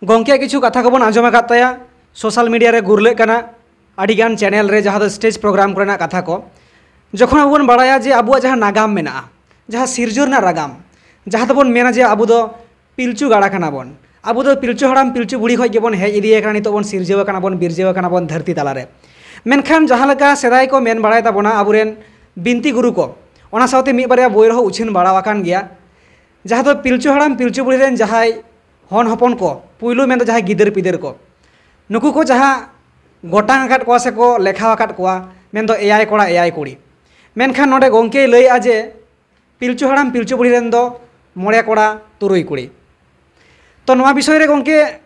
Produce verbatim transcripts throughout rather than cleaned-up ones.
ᱜᱚᱢᱠᱮᱭᱟᱜ ᱠᱤᱪᱷᱩ ᱠᱟᱛᱷᱟ ᱠᱚᱵᱚᱱ ᱟᱸᱡᱚᱢ ᱟᱠᱟᱫ ᱛᱟᱭᱟ, ᱥᱳᱥᱟᱞ ᱢᱤᱰᱤᱭᱟ ᱨᱮ ᱜᱩᱨᱞᱟᱹᱜ ᱠᱟᱱᱟ ᱟᱹᱰᱤᱜᱟᱱ ᱪᱮᱱᱮᱞ ᱨᱮ, ᱡᱟᱦᱟᱸ ᱫᱚ ᱥᱴᱮᱡᱽ ᱯᱨᱳᱜᱨᱟᱢ ᱠᱚᱨᱮᱱᱟᱜ ᱠᱟᱛᱷᱟ ᱠᱚ᱾ ᱡᱚᱠᱷᱚᱱ ᱟᱵᱚ ᱵᱚᱱ ᱵᱟᱲᱟᱭᱟ ᱡᱮ ᱟᱵᱚᱣᱟᱜ ᱡᱟᱦᱟᱸ ᱱᱟᱜᱟᱢ ᱢᱮᱱᱟᱜᱼᱟ, ᱡᱟᱦᱟᱸ ᱥᱤᱨᱡᱟᱹᱣ ᱨᱮᱱᱟᱜ ᱱᱟᱜᱟᱢ, ᱡᱟᱦᱟᱸ ᱫᱚᱵᱚᱱ ᱢᱮᱱᱟ ᱡᱮ ᱟᱵᱚ ᱫᱚ ᱯᱤᱞᱪᱩ ᱜᱟᱲᱟ ᱠᱟᱱᱟ ᱵᱚᱱ, ᱟᱵᱚ ᱫᱚ ᱯᱤᱞᱪᱩ ᱦᱟᱲᱟᱢ ᱯᱤᱞᱪᱩ ᱵᱩᱲᱦᱤ ᱠᱷᱚᱱ ᱜᱮᱵᱚᱱ ᱦᱮᱡ ᱤᱫᱤ ᱟᱠᱟᱱᱟ, ᱱᱤᱛᱚᱜ ᱵᱚᱱ ᱥᱤᱨᱡᱟᱹᱣ ᱟᱠᱟᱱᱟ ᱵᱚᱱ, ᱵᱤᱨᱡᱟᱹᱣ ᱟᱠᱟᱱᱟ ᱵᱚᱱ ᱫᱷᱟᱹᱨᱛᱤ ᱛᱟᱞᱟᱨᱮ᱾ ᱢᱮᱱᱠᱷᱟᱱ ᱡᱟᱦᱟᱸ ᱞᱮᱠᱟ ᱥᱮᱫᱟᱭ ᱠᱚ ᱢᱮᱱ ᱵᱟᱲᱟᱭ ᱛᱟᱵᱚᱱᱟ ᱟᱵᱚᱨᱮᱱ ᱵᱤᱱᱛᱤ ᱜᱩᱨᱩ ᱠᱚ, ᱚᱱᱟ ᱥᱟᱶᱛᱮ ᱢᱤᱫ ᱵᱟᱨᱭᱟ ᱵᱳᱭ ᱨᱮᱦᱚᱸ ᱩᱪᱷᱟᱹᱱ ᱵᱟᱲᱟᱣ ᱟᱠᱟᱱ ᱜᱮᱭᱟ, ᱡᱟᱦᱟᱸ ᱫᱚ ᱯᱤᱞᱪᱩ ᱦᱟᱲᱟᱢ ᱯᱤᱞᱪᱩ ᱵᱩᱲᱦᱤ ᱨᱮᱱ ᱡᱟᱦᱟᱸᱭ ᱦᱚᱱ ᱦᱚᱯᱚᱱ ᱠᱚ, ᱯᱩᱭᱞᱩ ᱢᱮᱱᱫᱚ ᱡᱟᱦᱟᱸᱭ ᱜᱤᱫᱟᱹᱨ ᱯᱤᱫᱟᱹᱨ ᱠᱚ, ᱱᱩᱠᱩ ᱠᱚ ᱡᱟᱦᱟᱸ ᱜᱚᱴᱟᱝ ᱟᱠᱟᱫ ᱠᱚᱣᱟ ᱥᱮ ᱠᱚ ᱞᱮᱠᱷᱟ ᱟᱠᱟᱫ ᱠᱚᱣᱟ, ᱢᱮᱱᱫᱚ ᱮᱭᱟᱭ ᱠᱚᱲᱟ ᱮᱭᱟᱭ ᱠᱩᱲᱤ᱾ ᱢᱮᱱᱠᱷᱟᱱ ᱱᱚᱰᱮ ᱜᱚᱢᱠᱮᱭ ᱞᱟᱹᱭᱮᱜᱼᱟ ᱡᱮ ᱯᱤᱞᱪᱩ ᱦᱟᱲᱟᱢ ᱯᱤᱞᱪᱩ ᱵᱩᱲᱦᱤ ᱨᱮᱱ ᱫᱚ ᱢᱚᱬᱮ ᱠᱚᱲᱟ ᱛᱩᱨᱩᱭ ᱠᱩᱲᱤ᱾ ᱛᱚ, ᱱᱚᱣᱟ ᱵᱤᱥᱚᱭ ᱨᱮ ᱜᱚᱢᱠᱮ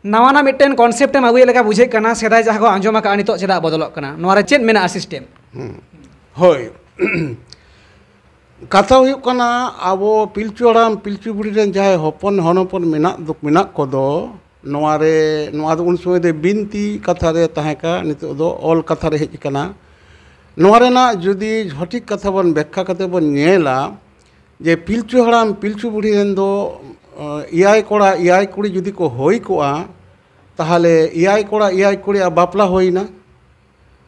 ᱱᱟᱣᱟᱱᱟᱜ ᱢᱤᱫᱴᱮᱱ ᱠᱚᱱᱥᱮᱯᱴ ᱮᱢ ᱟᱹᱜᱩᱭᱮᱫ ᱞᱮᱠᱟ ᱵᱩᱡᱷᱟᱹᱜ ᱠᱟᱱᱟ, ᱥᱮᱫᱟᱭ ᱡᱟᱦᱟᱸ ᱠᱚ ᱟᱸᱡᱚᱢ ᱟᱠᱟᱫᱼᱟ ᱱᱤᱛᱚᱜ ᱪᱮᱫᱟᱜ ᱵᱚᱫᱚᱞᱚᱜ ᱠᱟᱱᱟ, ᱱᱚᱣᱟ ᱨᱮ ᱪᱮᱫ ᱢᱮᱱᱟᱜᱼᱟ ᱥᱤᱥᱴᱮᱢ? ᱦᱳᱭ᱾ ᱠᱟᱛᱷᱟ ᱦᱩᱭᱩᱜ ᱠᱟᱱᱟ, ᱟᱵᱚ ᱯᱤᱞᱪᱩ ᱦᱟᱲᱟᱢ ᱯᱤᱞᱪᱩ ᱵᱩᱲᱦᱤ ᱨᱮᱱ ᱡᱟᱦᱟᱸᱭ ᱦᱚᱯᱚᱱ ᱦᱚᱱ ᱦᱚᱯᱚᱱ ᱢᱮᱱᱟᱜ ᱫᱚ, ᱢᱮᱱᱟᱜ ᱠᱚᱫᱚ, ᱱᱚᱣᱟ ᱨᱮ, ᱱᱚᱣᱟ ᱫᱚ ᱩᱱ ᱥᱚᱢᱚᱭ ᱫᱚ ᱵᱤᱱᱛᱤ ᱠᱟᱛᱷᱟ ᱨᱮ ᱛᱟᱦᱮᱸ ᱠᱟᱱᱟ, ᱱᱤᱛᱚᱜ ᱫᱚ ᱚᱞ ᱠᱟᱛᱷᱟ ᱨᱮ ᱦᱮᱡ ᱟᱠᱟᱱᱟ᱾ ᱱᱚᱣᱟ ᱨᱮᱱᱟᱜ ᱡᱩᱫᱤ ᱥᱚᱴᱷᱤᱠ ᱠᱟᱛᱷᱟ ᱵᱚᱱ ᱵᱮᱠᱠᱷᱟ ᱠᱟᱛᱮ ᱵᱚᱱ ᱧᱮᱞᱟ, ᱡᱮ ᱯᱤᱞᱪᱩ ᱦᱟᱲᱟᱢ ᱯᱤᱞᱪᱩ ᱵᱩᱲᱦᱤ ᱨᱮᱱ ᱫᱚ ᱮᱭᱟᱭ ᱠᱚᱲᱟ ᱮᱭᱟᱭ ᱠᱩᱲᱤ ᱡᱩᱫᱤ ᱠᱚ ᱦᱩᱭ ᱠᱚᱜᱼᱟ, ᱛᱟᱦᱚᱞᱮ ᱮᱭᱟᱭ ᱠᱚᱲᱟ ᱮᱭᱟᱭ ᱠᱩᱲᱤᱭᱟᱜ ᱵᱟᱯᱞᱟ ᱦᱩᱭᱱᱟ᱾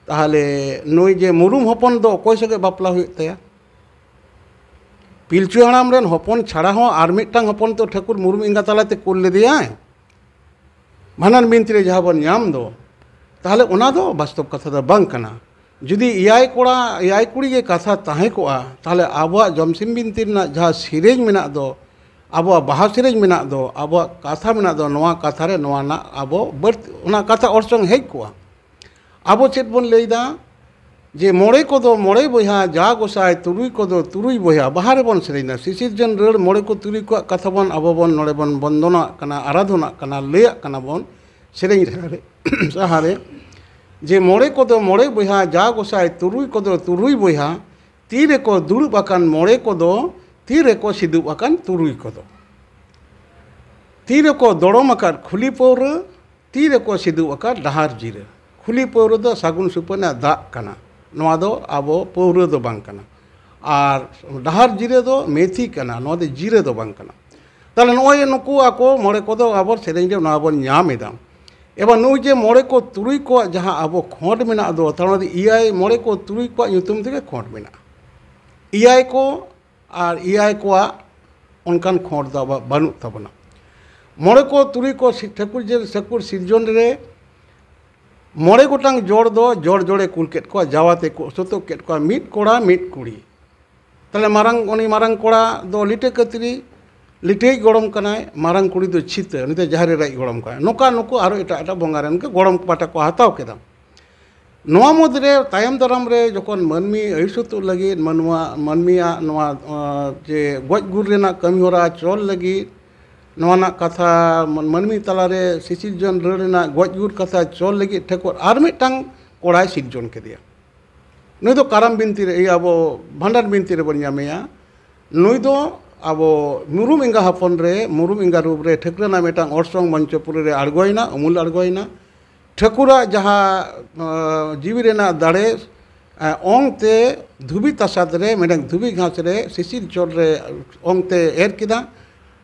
ᱛᱟᱦᱚᱞᱮ ᱱᱩᱭ ᱡᱮ ᱢᱩᱨᱩᱢ ᱦᱚᱯᱚᱱ ᱫᱚ ᱚᱠᱚᱭ ᱥᱚᱸᱜᱮ ᱵᱟᱯᱞᱟ ᱦᱩᱭᱩᱜ ᱛᱟᱭᱟ? ᱯᱤᱞᱪᱩ ᱦᱟᱲᱟᱢ ᱨᱮᱱ ᱦᱚᱯᱚᱱ ᱪᱷᱟᱲᱟ ᱦᱚᱸ ᱟᱨ ᱢᱤᱫᱴᱟᱝ ᱦᱚᱯᱚᱱ ᱛᱚ ᱴᱷᱟᱹᱠᱩᱨ ᱢᱩᱨᱢᱩ ᱮᱸᱜᱟ ᱛᱟᱞᱟᱛᱮ ᱠᱩᱞ ᱞᱮᱫᱮᱭᱟᱭ᱾ ᱵᱷᱟᱸᱰᱟᱱ ᱵᱤᱱᱛᱤ ᱨᱮ ᱡᱟᱦᱟᱸ ᱵᱚᱱ ᱧᱟᱢ ᱫᱚ, ᱛᱟᱦᱚᱞᱮ ᱚᱱᱟ ᱫᱚ ᱵᱟᱥᱛᱚᱵ ᱠᱟᱛᱷᱟ ᱫᱚ ᱵᱟᱝ ᱠᱟᱱᱟ᱾ ᱡᱩᱫᱤ ᱮᱭᱟᱭ ᱠᱚᱲᱟ ᱮᱭᱟᱭ ᱠᱩᱲᱤ ᱜᱮ ᱠᱟᱛᱷᱟ ᱛᱟᱦᱮᱸ ᱠᱚᱜᱼᱟ, ᱛᱟᱦᱚᱞᱮ ᱟᱵᱚᱣᱟᱜ ᱡᱚᱢᱥᱤᱢ ᱵᱤᱱᱛᱤ ᱨᱮᱱᱟᱜ ᱡᱟᱦᱟᱸ ᱥᱮᱨᱮᱧ ᱢᱮᱱᱟᱜ ᱫᱚ, ᱟᱵᱚᱣᱟᱜ ᱵᱟᱦᱟ ᱥᱮᱨᱮᱧ ᱢᱮᱱᱟᱜ ᱫᱚ, ᱟᱵᱚᱣᱟᱜ ᱠᱟᱛᱷᱟ ᱢᱮᱱᱟᱜ ᱫᱚ, ᱱᱚᱣᱟ ᱠᱟᱛᱷᱟ ᱨᱮ ᱱᱚᱣᱟ ᱨᱮᱱᱟᱜ ᱟᱵᱚ ᱵᱟᱹᱲᱛᱤ ᱚᱱᱟ ᱠᱟᱛᱷᱟ ᱚᱨᱥᱚᱝ ᱦᱮᱡ ᱠᱚᱜᱼᱟ᱾ ᱟᱵᱚ ᱪᱮᱫ ᱵᱚᱱ ᱞᱟᱹᱭᱫᱟ? ᱡᱮ ᱢᱚᱬᱮ ᱠᱚᱫᱚ ᱢᱚᱬᱮ ᱵᱚᱭᱦᱟ, ᱡᱟ ᱜᱚᱸᱥᱟᱭ ᱛᱩᱨᱩᱭ ᱠᱚᱫᱚ ᱛᱩᱨᱩᱭ ᱵᱚᱭᱦᱟ, ᱵᱟᱦᱟ ᱨᱮᱵᱚᱱ ᱥᱮᱨᱮᱧ ᱫᱟ᱾ ᱥᱤᱥᱤᱨ ᱡᱚᱱ ᱨᱟᱹᱲ ᱢᱚᱬᱮ ᱠᱚ ᱛᱩᱨᱩᱭ ᱠᱚᱣᱟᱜ ᱠᱟᱛᱷᱟ ᱵᱚᱱ ᱟᱵᱚ ᱵᱚᱱ ᱱᱚᱰᱮ ᱵᱚᱱ ᱵᱚᱱᱫᱚᱱᱟᱜ ᱠᱟᱱᱟ, ᱟᱨᱟᱫᱷᱚᱱᱟᱜ ᱠᱟᱱᱟ, ᱞᱟᱹᱭᱟᱜ ᱠᱟᱱᱟ ᱵᱚᱱ ᱥᱮᱨᱮᱧ ᱨᱮ, ᱥᱟᱦᱟᱨᱮ, ᱡᱮ ᱢᱚᱬᱮ ᱠᱚᱫᱚ ᱢᱚᱬᱮ ᱵᱚᱭᱦᱟ, ᱡᱟ ᱜᱚᱸᱥᱟᱭ ᱛᱩᱨᱩᱭ ᱠᱚᱫᱚ ᱛᱩᱨᱩᱭ ᱵᱚᱭᱦᱟ, ᱛᱤ ᱨᱮᱠᱚ ᱫᱩᱲᱩᱵ ᱟᱠᱟᱱ ᱢᱚᱬᱮ ᱠᱚᱫᱚ, ᱛᱤ ᱨᱮᱠᱚ ᱥᱤᱫᱩᱵ ᱟᱠᱟᱱ ᱛᱩᱨᱩᱭ ᱠᱚᱫᱚ᱾ ᱛᱤ ᱨᱮᱠᱚ ᱫᱚᱲᱚᱢ ᱟᱠᱟᱫ ᱠᱷᱩᱞᱤ ᱯᱟᱹᱣᱨᱟᱹ, ᱛᱤ ᱨᱮᱠᱚ ᱥᱤᱫᱩᱵ ᱟᱠᱟᱫ ᱰᱟᱦᱟᱨ ᱡᱤᱨᱟᱹ᱾ ᱠᱷᱩᱞᱤ ᱯᱟᱹᱣᱨᱟᱹ ᱫᱚ ᱥᱟᱹᱜᱩᱱ ᱥᱩᱯᱟᱹᱱᱟᱜ ᱫᱟᱜ ᱠᱟᱱᱟ, ᱱᱚᱣᱟ ᱫᱚ ᱟᱵᱚ ᱯᱟᱹᱣᱨᱟᱹ ᱫᱚ ᱵᱟᱝ ᱠᱟᱱᱟ᱾ ᱟᱨ ᱰᱟᱦᱟᱨ ᱡᱤᱨᱟᱹ ᱫᱚ ᱢᱮᱛᱷᱤ ᱠᱟᱱᱟ, ᱱᱚᱣᱟ ᱫᱚ ᱡᱤᱨᱟᱹ ᱫᱚ ᱵᱟᱝ ᱠᱟᱱᱟ᱾ ᱛᱟᱦᱚᱞᱮ ᱱᱚᱜᱼᱚᱭ ᱱᱩᱠᱩ ᱟᱠᱚ ᱢᱚᱬᱮ ᱠᱚᱫᱚ ᱟᱵᱚ ᱥᱮᱨᱮᱧ ᱨᱮ ᱱᱚᱣᱟ ᱵᱚᱱ ᱧᱟᱢ ᱮᱫᱟ᱾ ᱮᱵᱟᱨ ᱱᱩᱭ ᱡᱮ ᱢᱚᱬᱮ ᱠᱚ ᱛᱩᱨᱩᱭ ᱠᱚᱣᱟᱜ ᱡᱟᱦᱟᱸ ᱟᱵᱚ ᱠᱷᱚᱸᱰ ᱢᱮᱱᱟᱜ ᱫᱚ, ᱛᱟᱦᱚᱞᱮ ᱚᱱᱟ ᱫᱚ ᱮᱭᱟᱭ, ᱢᱚᱬᱮ ᱠᱚ ᱛᱩᱨᱩᱭ ᱠᱚᱣᱟᱜ ᱧᱩᱛᱩᱢ ᱛᱮᱜᱮ ᱠᱷᱚᱸᱰ ᱢᱮᱱᱟᱜᱼᱟ᱾ ᱮᱭᱟᱭ ᱠᱚ ᱟᱨ ᱮᱭᱟᱭ ᱠᱚᱣᱟᱜ ᱚᱱᱠᱟᱱ ᱠᱷᱚᱸᱰ ᱫᱚ ᱟᱵᱚᱣᱟᱜ ᱵᱟᱹᱱᱩᱜ ᱛᱟᱵᱚᱱᱟ᱾ ᱢᱚᱬᱮ ᱠᱚ ᱛᱩᱨᱩᱭ ᱠᱚ ᱥᱤ-, ᱴᱷᱟᱹᱠᱩᱨ ᱡᱮ ᱴᱷᱟᱹᱠᱩᱨ ᱥᱤᱨᱡᱚᱱ ᱨᱮ ᱢᱚᱬᱮ ᱜᱚᱴᱟᱝ ᱡᱚᱲ ᱫᱚ ᱡᱚᱲ ᱡᱚᱲᱮ ᱠᱩᱞ ᱠᱮᱫ ᱠᱚᱣᱟ, ᱡᱟᱣᱟᱛᱮ ᱠᱚ ᱥᱚᱛᱚᱜ ᱠᱮᱫ ᱠᱚᱣᱟ, ᱢᱤᱫ ᱠᱚᱲᱟ ᱢᱤᱫ ᱠᱩᱲᱤ᱾ ᱛᱟᱦᱞᱮ ᱢᱟᱨᱟᱝ, ᱩᱱᱤ ᱢᱟᱨᱟᱝ ᱠᱚᱲᱟ ᱫᱚ ᱞᱤᱴᱟᱹ ᱠᱟᱹᱛᱨᱤ, ᱞᱤᱴᱟᱹᱭᱤᱡ ᱜᱚᱲᱚᱢ ᱠᱟᱱᱟᱭ, ᱢᱟᱨᱟᱝ ᱠᱩᱲᱤ ᱫᱚ ᱪᱷᱤᱛᱟᱹ, ᱩᱱᱤ ᱫᱚ ᱡᱟᱦᱮᱨ ᱮᱨᱟᱭᱤᱡ ᱜᱚᱲᱚᱢ ᱠᱟᱱᱟᱭ᱾ ᱱᱚᱝᱠᱟ ᱱᱩᱠᱩ ᱟᱨᱚ ᱮᱴᱟᱜ ᱮᱴᱟᱜ ᱵᱚᱸᱜᱟ ᱨᱮᱱ ᱜᱮ ᱜᱚᱲᱚᱢ ᱯᱟᱦᱴᱟ ᱠᱚ ᱦᱟᱛᱟᱣ ᱠᱮᱫᱟ᱾ ᱱᱚᱣᱟ ᱢᱩᱫᱽᱨᱮ ᱛᱟᱭᱚᱢ ᱫᱟᱨᱟᱢ ᱨᱮ ᱡᱚᱠᱷᱚᱱ ᱢᱟᱹᱱᱢᱤ ᱟᱹᱭᱩᱥᱩᱛᱩᱜ ᱞᱟᱹᱜᱤᱫ, ᱢᱟᱱᱣᱟ, ᱢᱟᱹᱱᱢᱤᱭᱟᱜ ᱱᱚᱣᱟ, ᱟᱸ, ᱡᱮ ᱜᱚᱡ ᱜᱩᱨ ᱨᱮᱱᱟᱜ ᱠᱟᱹᱢᱤ ᱦᱚᱨᱟ ᱪᱚᱞ ᱞᱟᱹᱜᱤᱫ, ᱱᱚᱣᱟ ᱨᱮᱱᱟᱜ ᱠᱟᱛᱷᱟ, ᱢᱟᱹᱱ-, ᱢᱟᱹᱱᱢᱤ ᱛᱟᱞᱟᱨᱮ ᱥᱤᱥᱤᱨᱡᱚᱱ ᱨᱟᱹᱲ ᱨᱮᱱᱟᱜ ᱜᱚᱡ ᱜᱩᱨ ᱠᱟᱛᱷᱟ ᱪᱚᱞ ᱞᱟᱹᱜᱤᱫ ᱴᱷᱟᱹᱠᱩᱨ ᱟᱨ ᱢᱤᱫᱴᱟᱝ ᱠᱚᱲᱟᱭ ᱥᱤᱨᱡᱚᱱ ᱠᱮᱫᱮᱭᱟ᱾ ᱱᱩᱭ ᱫᱚ ᱠᱟᱨᱟᱢ ᱵᱤᱱᱛᱤ ᱨᱮ, ᱤᱭᱟᱹ, ᱟᱵᱚ ᱵᱷᱟᱸᱰᱟᱱ ᱵᱤᱱᱛᱤ ᱨᱮᱵᱚᱱ ᱧᱟᱢᱮᱭᱟ᱾ ᱱᱩᱭ ᱫᱚ ᱟᱵᱚ ᱢᱩᱨᱩᱢ ᱮᱸᱜᱟ ᱦᱚᱯᱚᱱ ᱨᱮ, ᱢᱩᱨᱩᱢ ᱮᱸᱜᱟ ᱨᱩᱯ ᱨᱮ ᱴᱷᱟᱹᱠᱨᱟᱹᱱᱟᱜ ᱢᱤᱫᱴᱟᱝ ᱚᱨᱥᱚᱝ ᱢᱚᱧᱪᱚᱯᱩᱨᱤ ᱨᱮ ᱟᱬᱜᱚᱭᱮᱱᱟ, ᱩᱢᱩᱞ ᱟᱬᱜᱚᱭᱮᱱᱟ᱾ ᱴᱷᱟᱹᱠᱩᱨᱟᱜ ᱡᱟᱦᱟᱸ, ᱟᱸ, ᱡᱤᱣᱤ ᱨᱮᱱᱟᱜ ᱫᱟᱲᱮ, ᱟᱸ, ᱚᱝ ᱛᱮ ᱫᱷᱩᱵᱤ ᱛᱟᱥᱟᱫ ᱨᱮ, ᱢᱤᱫᱴᱟᱝ ᱫᱷᱩᱵᱤ ᱜᱷᱟᱥ ᱨᱮ ᱥᱤᱥᱤᱨ ᱪᱚᱴ ᱨᱮ ᱚᱝ ᱛᱮ ᱮᱨ ᱠᱮᱫᱟ᱾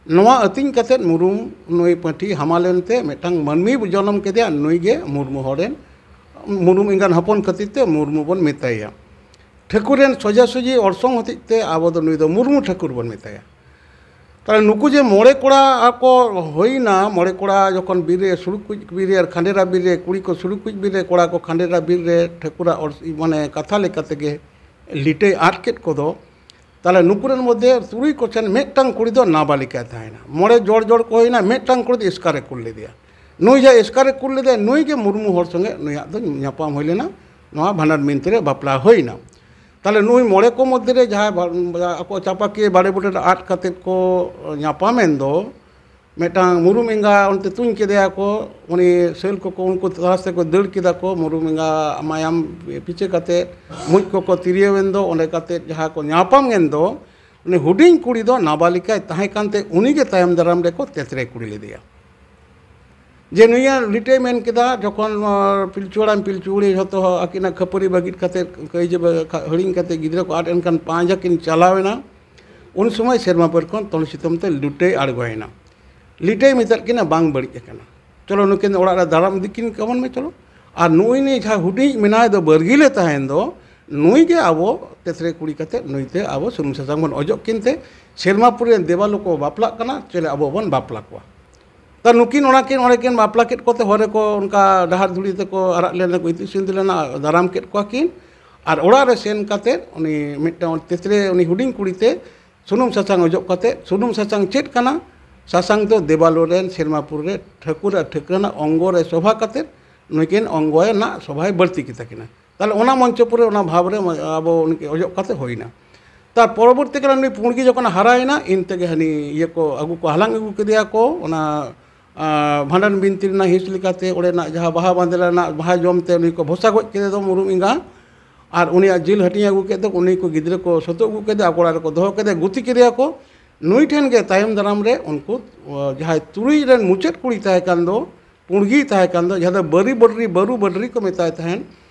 ᱱᱚᱣᱟ ᱟᱹᱛᱤᱧ ᱠᱟᱛᱮᱫ ᱢᱩᱨᱩᱢ ᱱᱩᱭ ᱯᱟᱹᱴᱷᱤ ᱦᱟᱢᱟᱞ ᱮᱱᱛᱮ ᱢᱤᱫᱴᱟᱝ ᱢᱟᱹᱱᱢᱤ ᱡᱚᱱᱚᱢ ᱠᱮᱫᱮᱭᱟ, ᱱᱩᱭ ᱜᱮ ᱢᱩᱨᱢᱩ ᱦᱚᱲ ᱨᱮᱱ, ᱢᱩᱨᱢᱩ ᱮᱸᱜᱟᱱ ᱦᱚᱯᱚᱱ ᱠᱷᱟᱹᱛᱤᱨ ᱛᱮ ᱢᱩᱨᱢᱩ ᱵᱚᱱ ᱢᱮᱛᱟᱭᱟ᱾ ᱴᱷᱟᱹᱠᱩᱨ ᱨᱮᱱ ᱥᱚᱡᱟᱥᱚᱡᱤ ᱚᱨᱥᱚᱝ ᱦᱚᱛᱮᱡ ᱛᱮ ᱟᱵᱚ ᱫᱚ ᱱᱩᱭ ᱫᱚ ᱢᱩᱨᱢᱩ ᱴᱷᱟᱹᱠᱩᱨ ᱵᱚᱱ ᱢᱮᱛᱟᱭᱟ᱾ ᱛᱟᱦᱞᱮ ᱱᱩᱠᱩ ᱡᱮ ᱢᱚᱬᱮ ᱠᱚᱲᱟ ᱠᱚ ᱦᱩᱭᱱᱟ, ᱢᱚᱬᱮ ᱠᱚᱲᱟ ᱡᱚᱠᱷᱚᱱ ᱵᱤᱨ ᱨᱮ, ᱥᱩᱲᱩᱠ ᱠᱩᱪ ᱵᱤᱨ ᱨᱮ ᱟᱨ ᱠᱷᱟᱸᱰᱮᱨᱟ ᱵᱤᱨ ᱨᱮ, ᱠᱩᱲᱤ ᱠᱚ ᱥᱩᱲᱩᱠ ᱠᱩᱪ ᱵᱤᱨ ᱨᱮ, ᱠᱚᱲᱟ ᱠᱚ ᱠᱷᱟᱸᱰᱮᱨᱟ ᱵᱤᱨ ᱨᱮ, ᱴᱷᱟᱹᱠᱩᱨᱟᱜ ᱚᱨ-, ᱢᱟᱱᱮ ᱠᱟᱛᱷᱟ ᱞᱮᱠᱟ ᱛᱮᱜᱮ ᱞᱤᱴᱟᱹᱭ ᱟᱫ ᱠᱮᱫ ᱠᱚᱫᱚ, ᱛᱟᱦᱞᱮ ᱱᱩᱠᱩ ᱨᱮᱱ ᱢᱚᱫᱽᱫᱷᱮ ᱛᱩᱨᱩᱭ ᱠᱚ ᱴᱷᱮᱱ ᱢᱤᱫᱴᱟᱝ ᱠᱩᱲᱤ ᱫᱚ ᱱᱟᱵᱟᱞᱤᱠᱟᱭ ᱛᱟᱦᱮᱸᱭᱮᱱᱟ᱾ ᱢᱚᱬᱮ ᱡᱚᱲ ᱡᱚᱲ ᱠᱚ ᱦᱩᱭᱱᱟ, ᱢᱤᱫᱴᱟᱝ ᱠᱩᱲᱤ ᱫᱚ ᱮᱥᱠᱟᱨᱮ ᱠᱩᱞ ᱞᱮᱫᱮᱭᱟ᱾ ᱱᱩᱭ ᱡᱟᱦᱟᱸᱭ ᱮᱥᱠᱟᱨᱮ ᱠᱩᱞ ᱞᱮᱫᱮᱭᱟ, ᱱᱩᱭ ᱜᱮ ᱢᱩᱨᱢᱩ ᱦᱚᱲ ᱥᱚᱸᱜᱮ ᱱᱩᱭᱟᱜ ᱫᱚ ᱧᱟᱯᱟᱢ ᱦᱩᱭ ᱞᱮᱱᱟ, ᱱᱚᱣᱟ ᱵᱷᱟᱸᱰᱟᱱ ᱵᱤᱱᱛᱤ ᱨᱮ ᱵᱟᱯᱞᱟ ᱦᱩᱭᱱᱟ᱾ ᱛᱟᱦᱞᱮ ᱱᱩᱭ ᱢᱚᱬᱮ ᱠᱚ ᱢᱚᱫᱽᱫᱷᱮ ᱨᱮ ᱡᱟᱦᱟᱸᱭ ᱵᱟ-, ᱟᱠᱚ ᱪᱟᱯᱟᱠᱤᱭᱟᱹ ᱵᱟᱲᱮ ᱵᱩᱴᱟᱹ ᱨᱮ ᱟᱫ ᱠᱟᱛᱮᱫ ᱠᱚ ᱧᱟᱯᱟᱢᱮᱱ ᱫᱚ, ᱢᱤᱫᱴᱟᱝ ᱢᱩᱨᱩᱢ ᱮᱸᱜᱟ ᱚᱱᱛᱮ ᱛᱩᱧ ᱠᱮᱫᱮᱭᱟ ᱠᱚ, ᱩᱱᱤ ᱥᱟᱹᱞ ᱠᱚᱠᱚ ᱩᱱᱠᱩ ᱛᱟᱞᱟᱥ ᱛᱮᱠᱚ ᱫᱟᱹᱲ ᱠᱮᱫᱟ ᱠᱚ, ᱢᱩᱨᱩᱢ ᱮᱸᱜᱟ ᱢᱟᱭᱟᱢ ᱯᱤᱪᱷᱟᱹ ᱠᱟᱛᱮ ᱢᱩᱡ ᱠᱚᱠᱚ ᱛᱤᱨᱭᱟᱹᱣᱮᱱ ᱫᱚ, ᱚᱸᱰᱮ ᱠᱟᱛᱮ ᱡᱟᱦᱟᱸ ᱠᱚ ᱧᱟᱯᱟᱢ ᱮᱱ ᱫᱚ, ᱩᱱᱤ ᱦᱩᱰᱤᱧ ᱠᱩᱲᱤ ᱫᱚ ᱱᱟᱵᱟᱞᱤᱠᱟᱭ ᱛᱟᱦᱮᱸ ᱠᱟᱱᱛᱮ ᱩᱱᱤ ᱜᱮ ᱛᱟᱭᱚᱢ ᱫᱟᱨᱟᱢ ᱨᱮᱠᱚ ᱛᱮᱛᱨᱮ ᱠᱩᱲᱤ ᱞᱮᱫᱮᱭᱟ᱾ ᱡᱮ ᱱᱩᱭᱟᱜ ᱞᱤᱴᱟᱹᱭ ᱢᱮᱱ ᱠᱮᱫᱟ, ᱡᱚᱠᱷᱚᱱ, ᱱᱚᱣᱟ ᱯᱤᱞᱪᱩ ᱦᱟᱲᱟᱢ ᱯᱤᱞᱪᱩ ᱵᱩᱲᱦᱤ ᱡᱷᱚᱛᱚ ᱦᱚᱲ ᱟᱹᱠᱤᱱᱟᱜ ᱠᱷᱟᱹᱯᱟᱹᱨᱤ ᱵᱟᱹᱜᱤᱫ ᱠᱟᱛᱮ, ᱠᱟᱹᱭᱡᱟᱹ ᱵᱟ-, ᱠᱷᱟ-, ᱦᱤᱲᱤᱧ ᱠᱟᱛᱮ ᱜᱤᱫᱽᱨᱟᱹ ᱠᱚ ᱟᱫ ᱮᱱ ᱠᱷᱟᱱ ᱯᱟᱸᱡᱟ ᱠᱤᱱ ᱪᱟᱞᱟᱣ ᱮᱱᱟ᱾ ᱩᱱ ᱥᱚᱢᱚᱭ ᱥᱮᱨᱢᱟ ᱯᱩᱨᱤ ᱠᱷᱚᱱ ᱛᱚᱞ ᱥᱤᱛᱩᱢ ᱛᱮ ᱞᱤᱴᱟᱹᱭ ᱟᱬᱜᱚᱭᱮᱱᱟ᱾ ᱞᱤᱴᱟᱹᱭ ᱢᱮᱛᱟᱫ ᱠᱤᱱᱟ, ᱵᱟᱝ ᱵᱟᱹᱲᱤᱡ ᱟᱠᱟᱱᱟ, ᱪᱚᱞᱚ ᱱᱩᱠᱤᱱ ᱚᱲᱟᱜ ᱨᱮ ᱫᱟᱨᱟᱢ ᱤᱫᱤ ᱠᱤᱱ ᱠᱟᱵᱚᱱ ᱢᱮ, ᱪᱚᱞᱚ᱾ ᱟᱨ ᱱᱩᱭ ᱱᱩᱭ ᱡᱟᱦᱟᱸ ᱦᱩᱰᱤᱧ ᱢᱮᱱᱟᱭ ᱫᱚ, ᱵᱟᱹᱨᱜᱤᱞᱮ ᱛᱟᱦᱮᱱ ᱫᱚ, ᱱᱩᱭ ᱜᱮ ᱟᱵᱚ ᱛᱮᱛᱨᱮ ᱠᱩᱲᱤ ᱠᱟᱛᱮ ᱱᱩᱭ ᱛᱮ ᱟᱵᱚ ᱥᱩᱱᱩᱢ ᱥᱟᱥᱟᱝ ᱵᱚᱱ ᱚᱡᱚᱜ ᱠᱤᱱ ᱛᱮ, ᱥᱮᱨᱢᱟ ᱯᱩᱨᱤ ᱨᱮᱱ ᱫᱮᱵᱟ ᱞᱳᱠ ᱠᱚ ᱵᱟᱯᱞᱟᱜ ᱠᱟᱱᱟ, ᱪᱚᱞᱮ ᱟᱵᱚ ᱵᱚᱱ ᱵᱟᱯᱞᱟ ᱠᱚᱣᱟ᱾ ᱛᱟ ᱱᱩᱠᱤᱱ ᱚᱱᱟ ᱠᱤᱱ ᱚᱸᱰᱮ ᱠᱤᱱ ᱵᱟᱯᱞᱟ ᱠᱮᱫ ᱠᱚᱛᱮ, ᱦᱚᱨ ᱨᱮᱠᱚ ᱚᱱᱠᱟ ᱰᱟᱦᱟᱨ ᱫᱷᱩᱲᱤ ᱛᱮᱠᱚ ᱟᱨᱟᱜ ᱞᱮᱱᱟ, ᱠᱚ ᱤᱛᱩᱫ ᱥᱤᱸᱫᱩᱨ ᱞᱮᱱᱟ, ᱫᱟᱨᱟᱢ ᱠᱮᱫ ᱠᱚᱣᱟ ᱠᱤᱱ᱾ ᱟᱨ ᱚᱲᱟᱜ ᱨᱮ ᱥᱮᱱ ᱠᱟᱛᱮ ᱩᱱᱤ ᱢᱤᱫᱴᱟᱝ ᱛᱮᱛᱨᱮ, ᱩᱱᱤ ᱦᱩᱰᱤᱧ ᱠᱩᱲᱤ ᱛᱮ ᱥᱩᱱᱩᱢ ᱥᱟᱥᱟᱝ ᱚᱡᱚᱜ ᱠᱟᱛᱮ, ᱥᱩᱱᱩᱢ ᱥᱟᱥᱟᱝ ᱪᱮᱫ ᱠᱟᱱᱟ? ᱥᱟᱥᱟᱝ ᱫᱚ ᱫᱮᱵᱟᱞᱳ ᱨᱮᱱ ᱥᱮᱨᱢᱟ ᱯᱩᱨᱤ ᱨᱮ ᱴᱷᱟᱹᱠᱩᱨ ᱟᱨ ᱴᱷᱟᱹᱠᱨᱟᱹᱱᱟᱜ ᱚᱝᱜᱚ ᱨᱮ ᱥᱚᱵᱷᱟ ᱠᱟᱛᱮ ᱱᱩᱭᱠᱤᱱ ᱚᱝᱜᱚ ᱨᱮᱱᱟᱜ ᱥᱚᱵᱷᱟᱭ ᱵᱟᱹᱲᱛᱤ ᱠᱮᱫᱟ ᱠᱤᱱᱟ᱾ ᱛᱟᱦᱞᱮ ᱚᱱᱟ ᱢᱚᱧᱪᱚᱯᱩᱨᱤ ᱨᱮ ᱚᱱᱟ ᱵᱷᱟᱵᱽ ᱨᱮ ᱟᱵᱚ ᱩᱱᱤ ᱚᱡᱚᱜ ᱠᱟᱛᱮ ᱦᱩᱭᱱᱟ᱾ ᱛᱟᱨ ᱯᱚᱨᱚᱵᱚᱨᱛᱤ ᱠᱟᱞ ᱨᱮ ᱱᱩᱭ ᱯᱩᱸᱰᱜᱤ ᱡᱚᱠᱷᱚᱱ ᱦᱟᱨᱟᱭᱮᱱᱟ, ᱤᱱ ᱛᱮᱜᱮ ᱦᱟᱹᱱᱤ ᱤᱭᱟᱹ ᱠᱚ ᱟᱹᱜᱩ ᱠᱚ, ᱦᱟᱞᱟᱝ ᱟᱹᱜᱩ ᱠᱮᱫᱮᱭᱟ ᱠᱚ, ᱚᱱᱟ ᱟᱸ, ᱵᱷᱟᱸᱰᱟᱱ ᱵᱤᱱᱛᱤ ᱨᱮᱱᱟᱜ ᱦᱤᱸᱥ ᱞᱮᱠᱟᱛᱮ ᱚᱸᱰᱮᱱᱟᱜ ᱡᱟᱦᱟᱸ ᱵᱟᱦᱟ ᱵᱟᱸᱫᱮ ᱨᱮᱱᱟᱜ ᱵᱟᱦᱟ ᱡᱚᱢ ᱛᱮ ᱩᱱᱤ ᱠᱚ ᱵᱷᱚᱥᱟ ᱜᱚᱡ ᱠᱮᱫᱮ ᱫᱚ ᱢᱩᱨᱩᱢ ᱮᱸᱜᱟ᱾ ᱟᱨ ᱩᱱᱤᱭᱟᱜ ᱡᱤᱞ ᱦᱟᱹᱴᱤᱧ ᱟᱹᱜᱩ ᱠᱮᱫ ᱫᱚ, ᱩᱱᱤ ᱠᱚ ᱜᱤᱫᱽᱨᱟᱹ ᱠᱚ ᱥᱚᱛᱚ ᱟᱹᱜᱩ ᱠᱮᱫᱮ, ᱟᱠᱚ ᱚᱲᱟᱜ ᱨᱮᱠᱚ ᱫᱚᱦᱚ ᱠᱮᱫᱮ, ᱜᱩᱛᱤ ᱠᱮᱫᱮᱭᱟ ᱠᱚ᱾ ᱱᱩᱭ ᱴᱷᱮᱱ ᱜᱮ ᱛᱟᱭᱚᱢ ᱫᱟᱨᱟᱢ ᱨᱮ ᱩᱱᱠᱩ, ᱚ, ᱡᱟᱦᱟᱸᱭ ᱛᱩᱨᱩᱭ ᱨᱮᱱ ᱢᱩᱪᱟᱹᱫ ᱠᱩᱲᱤ ᱛᱟᱦᱮᱸ ᱠᱟᱱ ᱫᱚ, ᱯᱩᱸᱰᱜᱤ ᱛᱟᱦᱮᱸ ᱠᱟᱱ ᱫᱚ, ᱡᱟᱦᱟᱸ ᱫᱚ ᱵᱟᱹᱨᱤ ᱵᱟᱹᱰᱨᱤ, ᱵᱟᱹᱨᱩ ᱵᱟᱹᱰᱨᱤ ᱠᱚ ᱢᱮᱛᱟᱭ ᱛᱟᱦᱮᱸᱱ,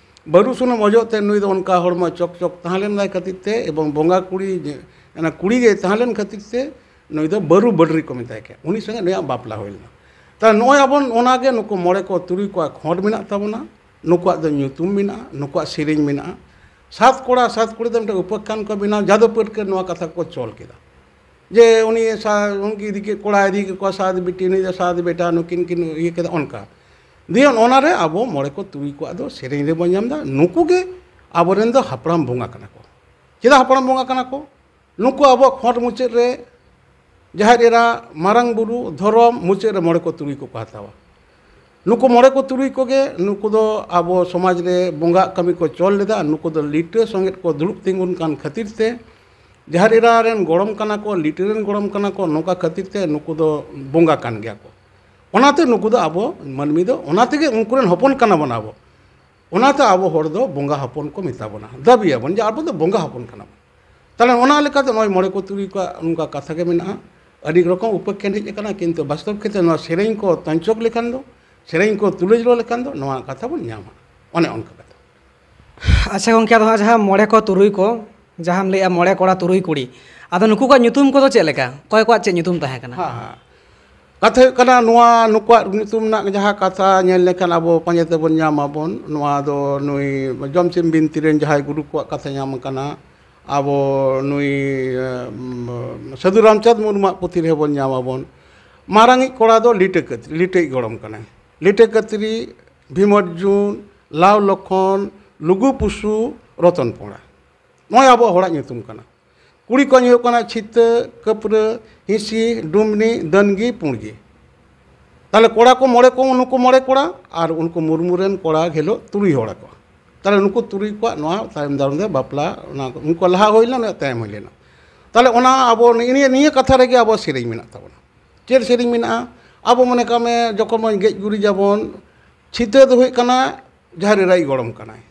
ᱵᱟᱹᱨᱩ ᱥᱩᱱᱩᱢ ᱚᱡᱚᱜ ᱛᱮ ᱱᱩᱭ ᱫᱚ ᱚᱱᱠᱟ ᱦᱚᱲᱢᱚ ᱪᱚᱠ ᱪᱚᱠ ᱛᱟᱦᱮᱸ ᱞᱮᱱ ᱛᱟᱭ ᱠᱷᱟᱹᱛᱤᱨ ᱛᱮ, ᱮᱵᱚᱝ ᱵᱚᱸᱜᱟ ᱠᱩᱲᱤ, ᱚᱱᱟ ᱠᱩᱲᱤ ᱜᱮᱭ ᱛᱟᱦᱮᱸ ᱞᱮᱱ ᱠᱷᱟᱹᱛᱤᱨ ᱛᱮ, ᱱᱩᱭ ᱫᱚ ᱵᱟᱹᱨᱩ ᱵᱟᱹᱰᱨᱤ ᱠᱚ ᱢᱮᱛᱟᱭ ᱠᱟᱱᱟ᱾ ᱩᱱᱤ ᱥᱚᱸᱜᱮ ᱱᱩᱭᱟᱜ ᱵᱟᱯᱞᱟ ᱦᱩᱭ ᱞᱮᱱᱟ᱾ ᱛᱟᱦᱞᱮ ᱱᱚᱜᱼᱚᱭ ᱟᱵᱚ ᱚᱱᱟᱜᱮ ᱱᱩᱠᱩ ᱢᱚᱬᱮ ᱠᱚ ᱛᱩᱨᱩᱭ ᱠᱚᱣᱟᱜ ᱠᱷᱚᱸᱰ ᱢᱮᱱᱟᱜ ᱛᱟᱵᱚᱱᱟ, ᱱᱩᱠᱩᱣᱟᱜ ᱫᱚ ᱧᱩᱛᱩᱢ ᱢᱮᱱᱟᱜᱼᱟ, ᱱᱩᱠᱩᱣᱟᱜ ᱥᱮᱨᱮᱧ ᱢᱮᱱᱟᱜᱼᱟ᱾ ᱥᱟᱛ ᱠᱚᱲᱟ ᱥᱟᱛ ᱠᱩᱲᱤ ᱫᱚ ᱢᱤᱫᱴᱮᱱ ᱩᱯᱟᱠᱷᱟᱱ ᱠᱚ ᱵᱮᱱᱟᱣ, ᱡᱟᱫᱚ ᱯᱟᱹᱨᱠᱟᱹ ᱱᱚᱣᱟ ᱠᱟᱛᱷᱟ ᱠᱚ ᱪᱚᱞ ᱠᱮᱫᱟ᱾ ᱡᱮ ᱩᱱᱤ ᱥᱟ-, ᱩᱱᱠᱤᱱ ᱤᱫᱤ ᱠᱮᱫ, ᱠᱚᱲᱟ ᱤᱫᱤ ᱠᱮᱫ ᱠᱚᱣᱟ ᱥᱟᱛ ᱵᱤᱴᱤ, ᱱᱩᱭ ᱫᱚ ᱥᱟᱛ ᱵᱮᱴᱟ, ᱱᱩᱠᱤᱱ ᱠᱤᱱ ᱤᱭᱟᱹ ᱠᱮᱫᱟ, ᱚᱱᱠᱟ᱾ ᱫᱤᱭᱮ ᱚᱱᱟᱨᱮ ᱟᱵᱚ ᱢᱚᱬᱮ ᱠᱚ ᱛᱩᱨᱩᱭ ᱠᱚᱣᱟᱜ ᱫᱚ ᱥᱮᱨᱮᱧ ᱨᱮᱵᱚᱱ ᱧᱟᱢ ᱮᱫᱟ᱾ ᱱᱩᱠᱩ ᱜᱮ ᱟᱵᱚᱨᱮᱱ ᱫᱚ ᱦᱟᱯᱲᱟᱢ ᱵᱚᱸᱜᱟ ᱠᱟᱱᱟ ᱠᱚ᱾ ᱪᱮᱫᱟᱜ ᱦᱟᱯᱲᱟᱢ ᱵᱚᱸᱜᱟ ᱠᱟᱱᱟ ᱠᱚ? ᱱᱩᱠᱩ ᱟᱵᱚᱣᱟᱜ ᱠᱷᱚᱸᱰ ᱢᱩᱪᱟᱹᱫ ᱨᱮ ᱡᱟᱦᱮᱨ ᱮᱨᱟ, ᱢᱟᱨᱟᱝ ᱵᱩᱨᱩ, ᱫᱷᱚᱨᱚᱢ ᱢᱩᱪᱟᱹᱫ ᱨᱮ ᱢᱚᱬᱮ ᱠᱚ ᱛᱩᱨᱩᱭ ᱠᱚᱠᱚ ᱦᱟᱛᱟᱣᱟ᱾ ᱱᱩᱠᱩ ᱢᱚᱬᱮ ᱠᱚ ᱛᱩᱨᱩᱭ ᱠᱚᱜᱮ, ᱱᱩᱠᱩ ᱫᱚ ᱟᱵᱚ ᱥᱚᱢᱟᱡᱽ ᱨᱮ ᱵᱚᱸᱜᱟᱜ ᱠᱟᱹᱢᱤ ᱠᱚ ᱪᱚᱞ ᱞᱮᱫᱟ᱾ ᱱᱩᱠᱩ ᱫᱚ ᱞᱤᱴᱟᱹ ᱥᱚᱸᱜᱮᱫ ᱠᱚ ᱫᱩᱲᱩᱵ ᱛᱤᱸᱜᱩᱱ ᱠᱟᱱ ᱠᱷᱟᱹᱛᱤᱨ ᱛᱮ, ᱡᱟᱦᱮᱨ ᱮᱨᱟ ᱨᱮᱱ ᱜᱚᱲᱚᱢ ᱠᱟᱱᱟ ᱠᱚ, ᱞᱤᱴᱟᱹ ᱨᱮᱱ ᱜᱚᱲᱚᱢ ᱠᱟᱱᱟ ᱠᱚ, ᱱᱚᱝᱠᱟ ᱠᱷᱟᱹᱛᱤᱨ ᱛᱮ ᱱᱩᱠᱩ ᱫᱚ ᱵᱚᱸᱜᱟ ᱠᱟᱱ ᱜᱮᱭᱟ ᱠᱚ᱾ ᱚᱱᱟᱛᱮ ᱱᱩᱠᱩ ᱫᱚ ᱟᱵᱚ ᱢᱟᱹᱱᱢᱤ ᱫᱚ, ᱚᱱᱟ ᱛᱮᱜᱮ ᱩᱱᱠᱩ ᱨᱮᱱ ᱦᱚᱯᱚᱱ ᱠᱟᱱᱟ ᱵᱚᱱ ᱟᱵᱚ᱾ ᱚᱱᱟᱛᱮ ᱟᱵᱚ ᱦᱚᱲ ᱫᱚ ᱵᱚᱸᱜᱟ ᱦᱚᱯᱚᱱ ᱠᱚ ᱢᱮᱛᱟ ᱵᱚᱱᱟ, ᱫᱟᱹᱵᱤᱭᱟᱵᱚᱱ ᱡᱮ ᱟᱵᱚ ᱫᱚ ᱵᱚᱸᱜᱟ ᱦᱚᱯᱚᱱ ᱠᱟᱱᱟ ᱵᱚᱱ᱾ ᱛᱟᱦᱞᱮ ᱚᱱᱟ ᱞᱮᱠᱟᱛᱮ ᱱᱚᱜᱼᱚᱭ ᱢᱚᱬᱮ ᱠᱚ ᱛᱩᱨᱩᱭ ᱠᱚᱣᱟᱜ ᱱᱚᱝᱠᱟ ᱠᱟᱛᱷᱟ ᱜᱮ ᱢᱮᱱᱟᱜᱼᱟ᱾ ᱟᱹᱰᱤ ᱨᱚᱠᱚᱢ ᱩᱯᱟᱠᱷᱭᱟᱱ ᱦᱮᱡ ᱟᱠᱟᱱᱟ, ᱠᱤᱱᱛᱩ ᱵᱟᱥᱛᱚᱵ ᱠᱷᱮᱛᱨᱮ ᱱᱚᱣᱟ ᱥᱮᱨᱮᱧ ᱠᱚ ᱛᱚᱧᱪᱚᱠ ᱞᱮᱠᱷᱟᱱ ᱫᱚ, ᱥᱮᱨᱮᱧ ᱠᱚ ᱛᱩᱞᱟᱹᱡᱚᱲᱟ ᱞᱮᱠᱷᱟᱱ ᱫᱚ ᱱᱚᱣᱟ ᱠᱟᱛᱷᱟ ᱵᱚᱱ ᱧᱟᱢᱟ᱾ ᱚᱱᱮ ᱚᱱᱠᱟ ᱠᱟᱛᱷᱟ᱾ ᱟᱪᱪᱷᱟ ᱜᱚᱢᱠᱮ, ᱟᱫᱚ ᱦᱟᱸᱜ ᱡᱟᱦᱟᱸ ᱢᱚᱬᱮ ᱠᱚ ᱛᱩᱨᱩᱭ ᱠᱚ, ᱡᱟᱦᱟᱸᱢ ᱞᱟᱹᱭᱮᱜᱼᱟ ᱢᱚᱬᱮ ᱠᱚᱲᱟ ᱛᱩᱨᱩᱭ ᱠᱩᱲᱤ, ᱟᱫᱚ ᱱᱩᱠᱩ ᱠᱚᱣᱟᱜ ᱧᱩᱛᱩᱢ ᱠᱚᱫᱚ ᱪᱮᱫ ᱞᱮᱠᱟ? ᱚᱠᱚᱭ ᱠᱚᱣᱟᱜ ᱪᱮᱫ ᱧᱩᱛᱩᱢ ᱛᱟᱦᱮᱸ ᱠᱟᱱᱟ? ᱦᱮᱸ, ᱦᱮᱸ᱾ ᱠᱟᱛᱷᱟ ᱦᱩᱭᱩᱜ ᱠᱟᱱᱟ, ᱱᱚᱣᱟ ᱱᱩᱠᱩᱣᱟᱜ ᱧᱩᱛᱩᱢ ᱨᱮᱱᱟᱜ ᱡᱟᱦᱟᱸ ᱠᱟᱛᱷᱟ ᱧᱮᱞ ᱞᱮᱠᱷᱟᱱ ᱟᱵᱚ ᱯᱟᱸᱡᱟ ᱛᱮᱵᱚᱱ ᱧᱟᱢ ᱟᱵᱚᱱ, ᱱᱚᱣᱟ ᱫᱚ ᱱᱩᱭ ᱡᱚᱢᱥᱤᱢ ᱵᱤᱱᱛᱤ ᱨᱮᱱ ᱡᱟᱦᱟᱸᱭ ᱜᱩᱨᱩ ᱠᱚᱣᱟᱜ ᱠᱟᱛᱷᱟ ᱧᱟᱢ ᱟᱠᱟᱱᱟ, ᱟᱵᱚ ᱱᱩᱭ, ᱮ, ᱥᱟᱹᱫᱷᱩ ᱨᱟᱢᱪᱟᱸᱫᱽ ᱢᱩᱨᱢᱩᱣᱟᱜ ᱯᱩᱛᱷᱤ ᱨᱮᱦᱚᱸ ᱵᱚᱱ ᱧᱟᱢ ᱟᱵᱚᱱ᱾ ᱢᱟᱨᱟᱝᱤᱡ ᱠᱚᱲᱟ ᱫᱚ ᱞᱤᱴᱟᱹ ᱠᱟᱹᱛ-, ᱞᱤᱴᱟᱹᱭᱤᱡ ᱜᱚᱲᱚᱢ ᱠᱟᱱᱟᱭ᱾ ᱞᱤᱴᱟᱹ ᱠᱟᱹᱛᱨᱤ, ᱵᱷᱤᱢᱚᱨᱡᱩᱱ, ᱞᱟᱣ ᱞᱚᱠᱷᱚᱱ, ᱞᱩᱜᱩ ᱯᱩᱥᱩ, ᱨᱚᱛᱚᱱ ᱯᱚᱲᱟ᱾ ᱱᱚᱜᱼᱚᱭ ᱟᱵᱚᱣᱟᱜ ᱦᱚᱲᱟᱜ ᱧᱩᱛᱩᱢ ᱠᱟᱱᱟ᱾ ᱠᱩᱲᱤ ᱠᱚᱣᱟᱜ ᱦᱩᱭᱩᱜ ᱠᱟᱱᱟ ᱪᱷᱤᱛᱟᱹ, ᱠᱟᱹᱯᱨᱟᱹ, ᱦᱤᱸᱥᱤ, ᱰᱩᱢᱱᱤ, ᱫᱟᱹᱱᱜᱤ, ᱯᱩᱸᱲᱜᱤ᱾ ᱛᱟᱦᱞᱮ ᱠᱚᱲᱟ ᱠᱚ ᱢᱚᱬᱮ ᱠᱚ, ᱩᱱᱠᱩ ᱢᱚᱬᱮ ᱠᱚᱲᱟ, ᱟᱨ ᱩᱱᱠᱩ ᱢᱩᱨᱢᱩ ᱨᱮᱱ ᱠᱚᱲᱟ ᱜᱮᱞᱚ ᱛᱩᱨᱩᱭ ᱦᱚᱲ ᱟᱠᱚ᱾ ᱛᱟᱦᱞᱮ ᱱᱩᱠᱩ ᱛᱩᱨᱩᱭ ᱠᱚᱣᱟᱜ ᱱᱚᱣᱟ ᱛᱟᱭᱚᱢ ᱫᱟᱨᱟᱢ ᱨᱮ ᱵᱟᱯᱞᱟ, ᱚᱱᱟ ᱩᱱᱠᱩ ᱞᱟᱦᱟ ᱦᱩᱭ ᱞᱮᱱᱟ, ᱱᱩᱭᱟᱜ ᱛᱟᱭᱚᱢ ᱦᱩᱭ ᱞᱮᱱᱟ᱾ ᱛᱟᱦᱞᱮ ᱚᱱᱟ ᱟᱵᱚ ᱱᱤᱭᱟᱹ, ᱱᱤᱭᱟᱹ ᱠᱟᱛᱷᱟ ᱨᱮᱜᱮ ᱟᱵᱚ ᱥᱮᱨᱮᱧ ᱢᱮᱱᱟᱜ ᱛᱟᱵᱚᱱᱟ᱾ ᱪᱮᱫ ᱥᱮᱨᱮᱧ ᱢᱮᱱᱟᱜᱼᱟ? ᱟᱵᱚ ᱢᱚᱱᱮ ᱠᱟᱜ ᱢᱮ, ᱡᱚᱠᱷᱚᱱ ᱵᱚᱱ ᱜᱮᱡ ᱜᱩᱨᱤᱡᱟᱵᱚᱱ, ᱪᱷᱤᱛᱟᱹ ᱫᱚ ᱦᱩᱭᱩᱜ ᱠᱟᱱᱟ ᱡᱟᱦᱮᱨ ᱮᱨᱟᱭ ᱜᱚᱲᱚᱢ ᱠᱟᱱᱟᱭ᱾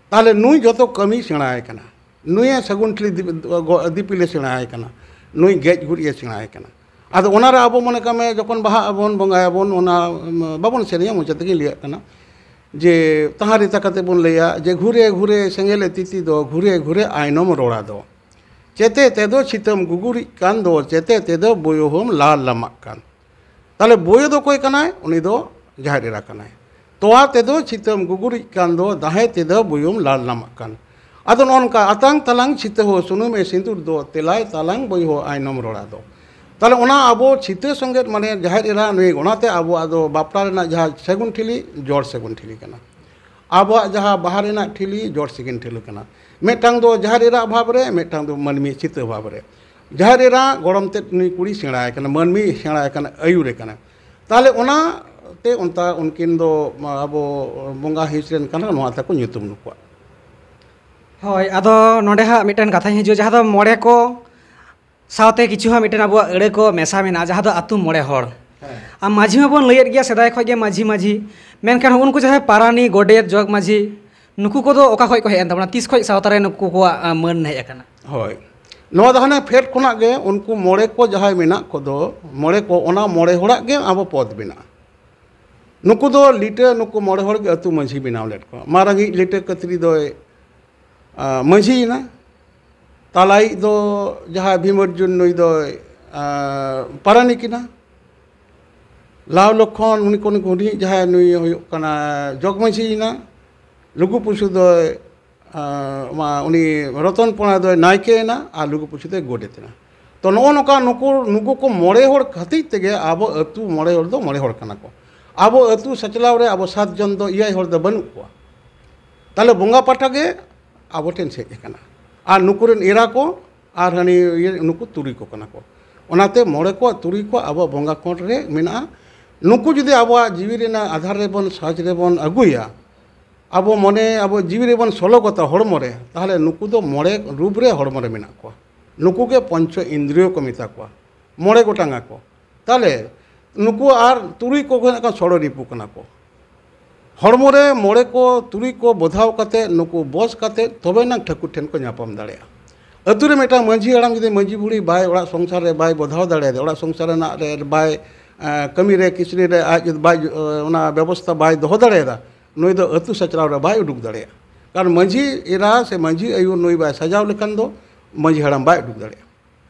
ᱛᱟᱦᱞᱮ ᱱᱩᱭ ᱡᱚᱛᱚ ᱠᱟᱹᱢᱤ ᱥᱮᱬᱟᱭ ᱠᱟᱱᱟ, ᱱᱩᱭᱮ ᱥᱟᱹᱜᱩᱱ ᱴᱷᱤᱞᱤ ᱫᱤᱯ-, ᱜᱚ-, ᱫᱤᱯᱤᱞᱮ ᱥᱮᱬᱟᱭ ᱠᱟᱱᱟ, ᱱᱩᱭ ᱜᱮᱡ ᱜᱩᱨᱤᱡ ᱮ ᱥᱮᱬᱟᱭ ᱠᱟᱱᱟ᱾ ᱟᱫᱚ ᱚᱱᱟᱨᱮ ᱟᱵᱚ ᱢᱚᱱᱮ ᱠᱟᱜ ᱢᱮ, ᱡᱚᱠᱷᱚᱱ ᱵᱟᱦᱟᱜ ᱟᱵᱚᱱ, ᱵᱚᱸᱜᱟᱭᱟᱵᱚᱱ, ᱚᱱᱟ, ᱩᱢ, ᱵᱟᱵᱚᱱ ᱥᱮᱨᱮᱧᱟ, ᱢᱚᱪᱟ ᱛᱮᱜᱮᱧ ᱞᱟᱹᱭᱟᱜ ᱠᱟᱱᱟ ᱡᱮ, ᱛᱟᱦᱟᱸ ᱨᱤᱛᱟ ᱠᱟᱛᱮ ᱵᱚᱱ ᱞᱟᱹᱭᱟ ᱡᱮ, "ᱜᱷᱩᱨᱮ ᱜᱷᱩᱨᱮ ᱥᱮᱸᱜᱮᱞᱮ ᱛᱤᱛᱤ ᱫᱚ, ᱜᱷᱩᱨᱮ ᱜᱷᱩᱨᱮ ᱟᱭᱱᱚᱢ ᱨᱚᱲᱟ ᱫᱚ᱾ ᱪᱮᱛᱮ ᱛᱮᱫᱚ ᱪᱷᱤᱛᱟᱹᱢ ᱜᱩᱜᱩᱨᱤᱡ ᱠᱟᱱ ᱫᱚ, ᱪᱮᱛᱮ ᱛᱮᱫᱚ ᱵᱚᱭᱚᱦᱚᱢ ᱞᱟᱞ ᱞᱟᱢᱟᱜ ᱠᱟᱱ᱾" ᱛᱟᱦᱞᱮ ᱵᱚᱭᱚ ᱫᱚ ᱚᱠᱚᱭ ᱠᱟᱱᱟᱭ? ᱩᱱᱤ ᱫᱚ ᱡᱟᱦᱮᱨ ᱮᱨᱟ ᱠᱟᱱᱟᱭ᱾ ᱛᱚᱣᱟ ᱛᱮᱫᱚ ᱪᱷᱤᱛᱟᱹᱢ ᱜᱩᱜᱩᱨᱤᱡ ᱠᱟᱱ ᱫᱚ, ᱫᱟᱦᱮ ᱛᱮᱫᱚ ᱵᱚᱭᱚᱢ ᱞᱟᱞ ᱞᱟᱢᱟᱜ ᱠᱟᱱ᱾ ᱟᱫᱚ ᱱᱚᱜᱼᱚ ᱱᱚᱝᱠᱟ, ᱟᱛᱟᱝ ᱛᱟᱞᱟᱝ ᱪᱷᱤᱛᱟᱹ ᱦᱚᱸ ᱥᱩᱱᱩᱢᱮ ᱥᱤᱸᱫᱩᱨ ᱫᱚ, ᱛᱮᱞᱟᱭ ᱛᱟᱞᱟᱝ ᱵᱚᱭᱦᱚ ᱟᱭᱱᱚᱢ ᱨᱚᱲᱟ ᱫᱚ᱾ ᱛᱟᱦᱞᱮ ᱚᱱᱟ ᱟᱵᱚ ᱪᱷᱤᱛᱟᱹ ᱥᱚᱸᱜᱮ, ᱢᱟᱱᱮ ᱡᱟᱦᱮᱨ ᱮᱨᱟ ᱱᱩᱭ, ᱚᱱᱟᱛᱮ ᱟᱵᱚᱣᱟᱜ ᱫᱚ ᱵᱟᱯᱞᱟ ᱨᱮᱱᱟᱜ ᱡᱟᱦᱟᱸ ᱥᱟᱹᱜᱩᱱ ᱴᱷᱤᱞᱤ, ᱡᱚᱲ ᱥᱟᱹᱜᱩᱱ ᱴᱷᱤᱞᱤ ᱠᱟᱱᱟ᱾ ᱟᱵᱚᱣᱟᱜ ᱡᱟᱦᱟᱸ ᱵᱟᱦᱟ ᱨᱮᱱᱟᱜ ᱴᱷᱤᱞᱤ, ᱡᱚᱲ ᱥᱟᱹᱜᱩᱱ ᱴᱷᱤᱞᱤ ᱠᱟᱱᱟ᱾ ᱢᱤᱫᱴᱟᱝ ᱫᱚ ᱡᱟᱦᱮᱨ ᱮᱨᱟ ᱵᱷᱟᱵᱽ ᱨᱮ, ᱢᱤᱫᱴᱟᱝ ᱫᱚ ᱢᱟᱹᱱᱢᱤ ᱪᱷᱤᱛᱟᱹ ᱵᱷᱟᱵᱽ ᱨᱮ᱾ ᱡᱟᱦᱮᱨ ᱮᱨᱟ ᱜᱚᱲᱚᱢ ᱛᱮᱫ ᱱᱩᱭ ᱠᱩᱲᱤ ᱥᱮᱬᱟᱭ ᱠᱟᱱᱟ, ᱢᱟᱹᱱᱢᱤ ᱥᱮᱬᱟᱭ ᱠᱟᱱᱟ, ᱟᱹᱭᱩᱨᱮ ᱠᱟᱱᱟ᱾ ᱛᱟᱦᱞᱮ ᱚᱱᱟ ᱛᱮ ᱚᱱᱛᱟ ᱩᱱᱠᱤᱱ ᱫᱚ ᱟᱵᱚ ᱵᱚᱸᱜᱟ ᱦᱤᱸᱥ ᱨᱮᱱ ᱠᱟᱱᱟ, ᱱᱚᱣᱟ ᱛᱟᱠᱚ ᱧᱩᱛᱩᱢ ᱱᱩᱠᱩᱣᱟᱜ᱾ ᱦᱳᱭ, ᱟᱫᱚ ᱱᱚᱰᱮ ᱦᱟᱸᱜ ᱢᱤᱫᱴᱮᱱ ᱠᱟᱛᱷᱟᱧ ᱦᱤᱡᱩᱜᱼᱟ, ᱡᱟᱦᱟᱸ ᱫᱚ ᱢᱚᱬᱮ ᱠᱚ ᱥᱟᱶᱛᱮ ᱠᱤᱪᱷᱩ ᱦᱟᱸᱜ ᱢᱤᱫᱴᱮᱱ ᱟᱵᱚᱣᱟᱜ ᱟᱹᱲᱟᱹ ᱠᱚ ᱢᱮᱥᱟ ᱢᱮᱱᱟᱜᱼᱟ, ᱡᱟᱦᱟᱸ ᱫᱚ ᱟᱹᱛᱩ ᱢᱚᱬᱮ ᱦᱚᱲ᱾ ᱦᱮᱸ᱾ ᱟᱨ ᱢᱟᱹᱡᱷᱤ ᱢᱟᱵᱚᱱ ᱞᱟᱹᱭᱮᱫ ᱜᱮᱭᱟ, ᱥᱮᱫᱟᱭ ᱠᱷᱚᱱ ᱜᱮ ᱢᱟᱹᱡᱷᱤ, ᱢᱟᱹᱡᱷᱤ᱾ ᱢᱮᱱᱠᱷᱟᱱ ᱦᱩᱜᱼᱩ ᱱᱩᱠᱩ ᱡᱟᱦᱟᱸᱭ ᱯᱟᱨᱟᱱᱤᱠ, ᱜᱚᱰᱮᱛ, ᱡᱚᱜᱽ ᱢᱟᱹᱡᱷᱤ, ᱱᱩᱠᱩ ᱠᱚᱫᱚ ᱚᱠᱟ ᱠᱷᱚᱱ ᱠᱚ ᱦᱮᱡ ᱮᱱ ᱛᱟᱵᱚᱱᱟ? ᱛᱤᱥ ᱠᱷᱚᱱ ᱥᱟᱶᱛᱟ ᱨᱮ ᱱᱩᱠᱩ ᱠᱚᱣᱟᱜ, ᱟᱸ, ᱢᱟᱹᱱ ᱦᱮᱡ ᱟᱠᱟᱱᱟ? ᱦᱳᱭ, ᱱᱚᱣᱟ ᱫᱚ ᱦᱟᱱᱮ ᱯᱷᱮᱰ ᱠᱷᱚᱱᱟᱜ ᱜᱮ ᱩᱱᱠᱩ ᱢᱚᱬᱮ ᱠᱚ ᱡᱟᱦᱟᱸᱭ ᱢᱮᱱᱟᱜ ᱠᱚᱫᱚ, ᱢᱚᱬᱮ ᱠᱚ, ᱚᱱᱟ ᱢᱚᱬᱮ ᱦᱚᱲᱟᱜ ᱜᱮ ᱟᱵᱚ ᱯᱚᱫᱽ ᱢᱮᱱᱟᱜᱼᱟ᱾ ᱱᱩᱠᱩ ᱫᱚ ᱞᱤᱴᱟᱹ, ᱱᱩᱠᱩ ᱢᱚᱬᱮ ᱦᱚᱲ ᱜᱮ ᱟᱹᱛᱩ ᱢᱟᱹᱡᱷᱤ ᱵᱮᱱᱟᱣ ᱞᱮᱫ ᱠᱚᱣᱟ᱾ ᱢᱟᱨᱟᱝᱤᱡ ᱞᱤᱴᱟᱹ ᱠᱟᱹᱛᱨᱤ ᱫᱚᱭ, ᱟᱸ, ᱢᱟᱹᱡᱷᱤᱭᱮᱱᱟ᱾ ᱛᱟᱞᱟᱭᱤᱡ ᱫᱚ ᱡᱟᱦᱟᱸᱭ ᱵᱷᱤᱢ ᱚᱨᱡᱩᱱ, ᱱᱩᱭ ᱫᱚᱭ ᱯᱟᱨᱟᱱᱤᱠ ᱮᱱᱟ᱾ ᱞᱟᱣ ᱞᱚᱠᱷᱚᱱ, ᱩᱱᱤ ᱠᱚ ᱩᱱᱤ ᱦᱩᱰᱤᱧ ᱡᱟᱦᱟᱸᱭ, ᱱᱩᱭ ᱦᱩᱭᱩᱜ ᱠᱟᱱᱟ ᱡᱚᱜᱽ ᱢᱟᱹᱡᱷᱤ ᱮᱱᱟ᱾ ᱞᱩᱜᱩ ᱯᱩᱥᱩ ᱫᱚᱭ ᱟᱨ ᱢᱟ ᱩᱱᱤ ᱨᱚᱛᱚᱱ ᱯᱚᱲᱟ ᱫᱚᱭ ᱱᱟᱭᱠᱮ ᱮᱱᱟ ᱟᱨ ᱞᱩᱜᱩ ᱯᱩᱥᱩ ᱫᱚᱭ ᱜᱚᱰᱮᱛ ᱮᱱᱟ᱾ ᱛᱚ, ᱱᱚᱜᱼᱚ ᱱᱚᱝᱠᱟ ᱱᱩᱠᱩ, ᱱᱩᱠᱩ ᱠᱚ ᱢᱚᱬᱮ ᱦᱚᱲ ᱠᱷᱟᱹᱛᱤᱨ ᱛᱮᱜᱮ ᱟᱵᱚ ᱟᱹᱛᱩ ᱢᱚᱬᱮ ᱦᱚᱲ ᱫᱚ ᱢᱚᱬᱮ ᱦᱚᱲ ᱠᱟᱱᱟ ᱠᱚ᱾ ᱟᱵᱚ ᱟᱹᱛᱩ ᱥᱟᱪᱞᱟᱣ ᱨᱮ ᱟᱵᱚ ᱥᱟᱛ ᱡᱚᱱ ᱫᱚ, ᱮᱭᱟᱭ ᱦᱚᱲ ᱫᱚ ᱵᱟᱹᱱᱩᱜ ᱠᱚᱣᱟ᱾ ᱛᱟᱦᱞᱮ ᱵᱚᱸᱜᱟ ᱯᱟᱦᱴᱟ ᱜᱮ ᱟᱵᱚ ᱴᱷᱮᱱ ᱦᱮᱡ ᱟᱠᱟᱱᱟ᱾ ᱟᱨ ᱱᱩᱠᱩ ᱨᱮᱱ ᱮᱨᱟ ᱠᱚ ᱟᱨ ᱦᱟᱹᱱᱤ ᱤᱭᱟᱹ, ᱱᱩᱠᱩ ᱛᱩᱨᱩᱭ ᱠᱚ ᱠᱟᱱᱟ ᱠᱚ᱾ ᱚᱱᱟᱛᱮ ᱢᱚᱬᱮ ᱠᱚ ᱛᱩᱨᱩᱭ ᱠᱚ ᱟᱵᱚᱣᱟᱜ ᱵᱚᱸᱜᱟ ᱠᱚᱴ ᱨᱮ ᱢᱮᱱᱟᱜᱼᱟ᱾ ᱱᱩᱠᱩ ᱡᱩᱫᱤ ᱟᱵᱚᱣᱟᱜ ᱡᱤᱣᱤ ᱨᱮᱱᱟᱜ ᱟᱫᱷᱟᱨ ᱨᱮᱵᱚᱱ, ᱥᱟᱡᱽ ᱨᱮᱵᱚᱱ ᱟᱹᱜᱩᱭᱟ, ᱟᱵᱚ ᱢᱚᱱᱮ, ᱟᱵᱚ ᱡᱤᱣᱤ ᱨᱮᱵᱚᱱ ᱥᱚᱞᱚᱜᱚᱛᱟ ᱦᱚᱲᱢᱚ ᱨᱮ, ᱛᱟᱦᱚᱞᱮ ᱱᱩᱠᱩ ᱫᱚ ᱢᱚᱬᱮ ᱨᱩᱯ ᱨᱮ ᱦᱚᱲᱢᱚ ᱨᱮ ᱢᱮᱱᱟᱜ ᱠᱚᱣᱟ᱾ ᱱᱩᱠᱩ ᱜᱮ ᱯᱚᱧᱪᱚ ᱤᱱᱫᱨᱤᱭᱚ ᱠᱚ ᱢᱮᱛᱟ ᱠᱚᱣᱟ, ᱢᱚᱬᱮ ᱜᱚᱴᱟᱝ ᱟᱠᱚ᱾ ᱛᱟᱦᱚᱞᱮ ᱱᱩᱠᱩ ᱟᱨ ᱛᱩᱨᱩᱭ ᱠᱚ ᱦᱩᱭᱩᱜ ᱠᱟᱱᱟ ᱥᱚᱲᱚ ᱨᱤᱯᱩ ᱠᱟᱱᱟ ᱠᱚ᱾ ᱦᱚᱲᱢᱚ ᱨᱮ ᱢᱚᱬᱮ ᱠᱚ ᱛᱩᱨᱩᱭ ᱠᱚ ᱵᱚᱫᱷᱟᱣ ᱠᱟᱛᱮ, ᱱᱩᱠᱩ ᱵᱚᱥ ᱠᱟᱛᱮ, ᱛᱚᱵᱮ ᱮᱱᱟᱝ ᱴᱷᱟᱹᱠᱩᱨ ᱴᱷᱮᱱ ᱠᱚ ᱧᱟᱯᱟᱢ ᱫᱟᱲᱮᱭᱟᱜᱼᱟ᱾ ᱟᱹᱛᱩ ᱨᱮ ᱢᱤᱫᱴᱟᱝ ᱢᱟᱹᱡᱷᱤ ᱦᱟᱲᱟᱢ ᱡᱩᱫᱤ ᱢᱟᱹᱡᱷᱤ ᱵᱩᱲᱦᱤ ᱵᱟᱭ, ᱚᱲᱟᱜ ᱥᱚᱝᱥᱟᱨ ᱨᱮ ᱵᱟᱭ ᱵᱚᱫᱷᱟᱣ ᱫᱟᱲᱮᱭᱟᱫᱟ, ᱚᱲᱟᱜ ᱥᱚᱝᱥᱟᱨ ᱨᱮᱱᱟᱜ ᱨᱮ ᱵᱟᱭ, ᱮᱸ, ᱠᱟᱹᱢᱤ ᱨᱮ ᱠᱤᱥᱱᱤ ᱨᱮ ᱟᱡ ᱡᱩᱫᱤ ᱵᱟᱭ, ᱚᱱᱟ ᱵᱮᱵᱚᱥᱛᱷᱟ ᱵᱟᱭ ᱫᱚᱦᱚ ᱫᱟᱲᱮᱭᱟᱫᱟ, ᱱᱩᱭ ᱫᱚ ᱟᱹᱛᱩ ᱥᱟᱪᱞᱟᱣ ᱨᱮ ᱵᱟᱭ ᱩᱰᱩᱠ ᱫᱟᱲᱮᱭᱟᱜᱼᱟ᱾ ᱠᱟᱨᱚᱱ ᱢᱟᱹᱡᱷᱤ ᱮᱨᱟ ᱥᱮ ᱢᱟᱹᱡᱷᱤ ᱟᱭᱳ ᱱᱩᱭ ᱵᱟᱭ ᱥᱟᱡᱟᱣ ᱞᱮᱠᱷᱟᱱ ᱫᱚ ᱢᱟᱹᱡᱷᱤ ᱦᱟᱲᱟᱢ ᱵᱟᱭ ᱩᱰᱩᱠ ᱫᱟᱲᱮᱭᱟᱜᱼᱟ᱾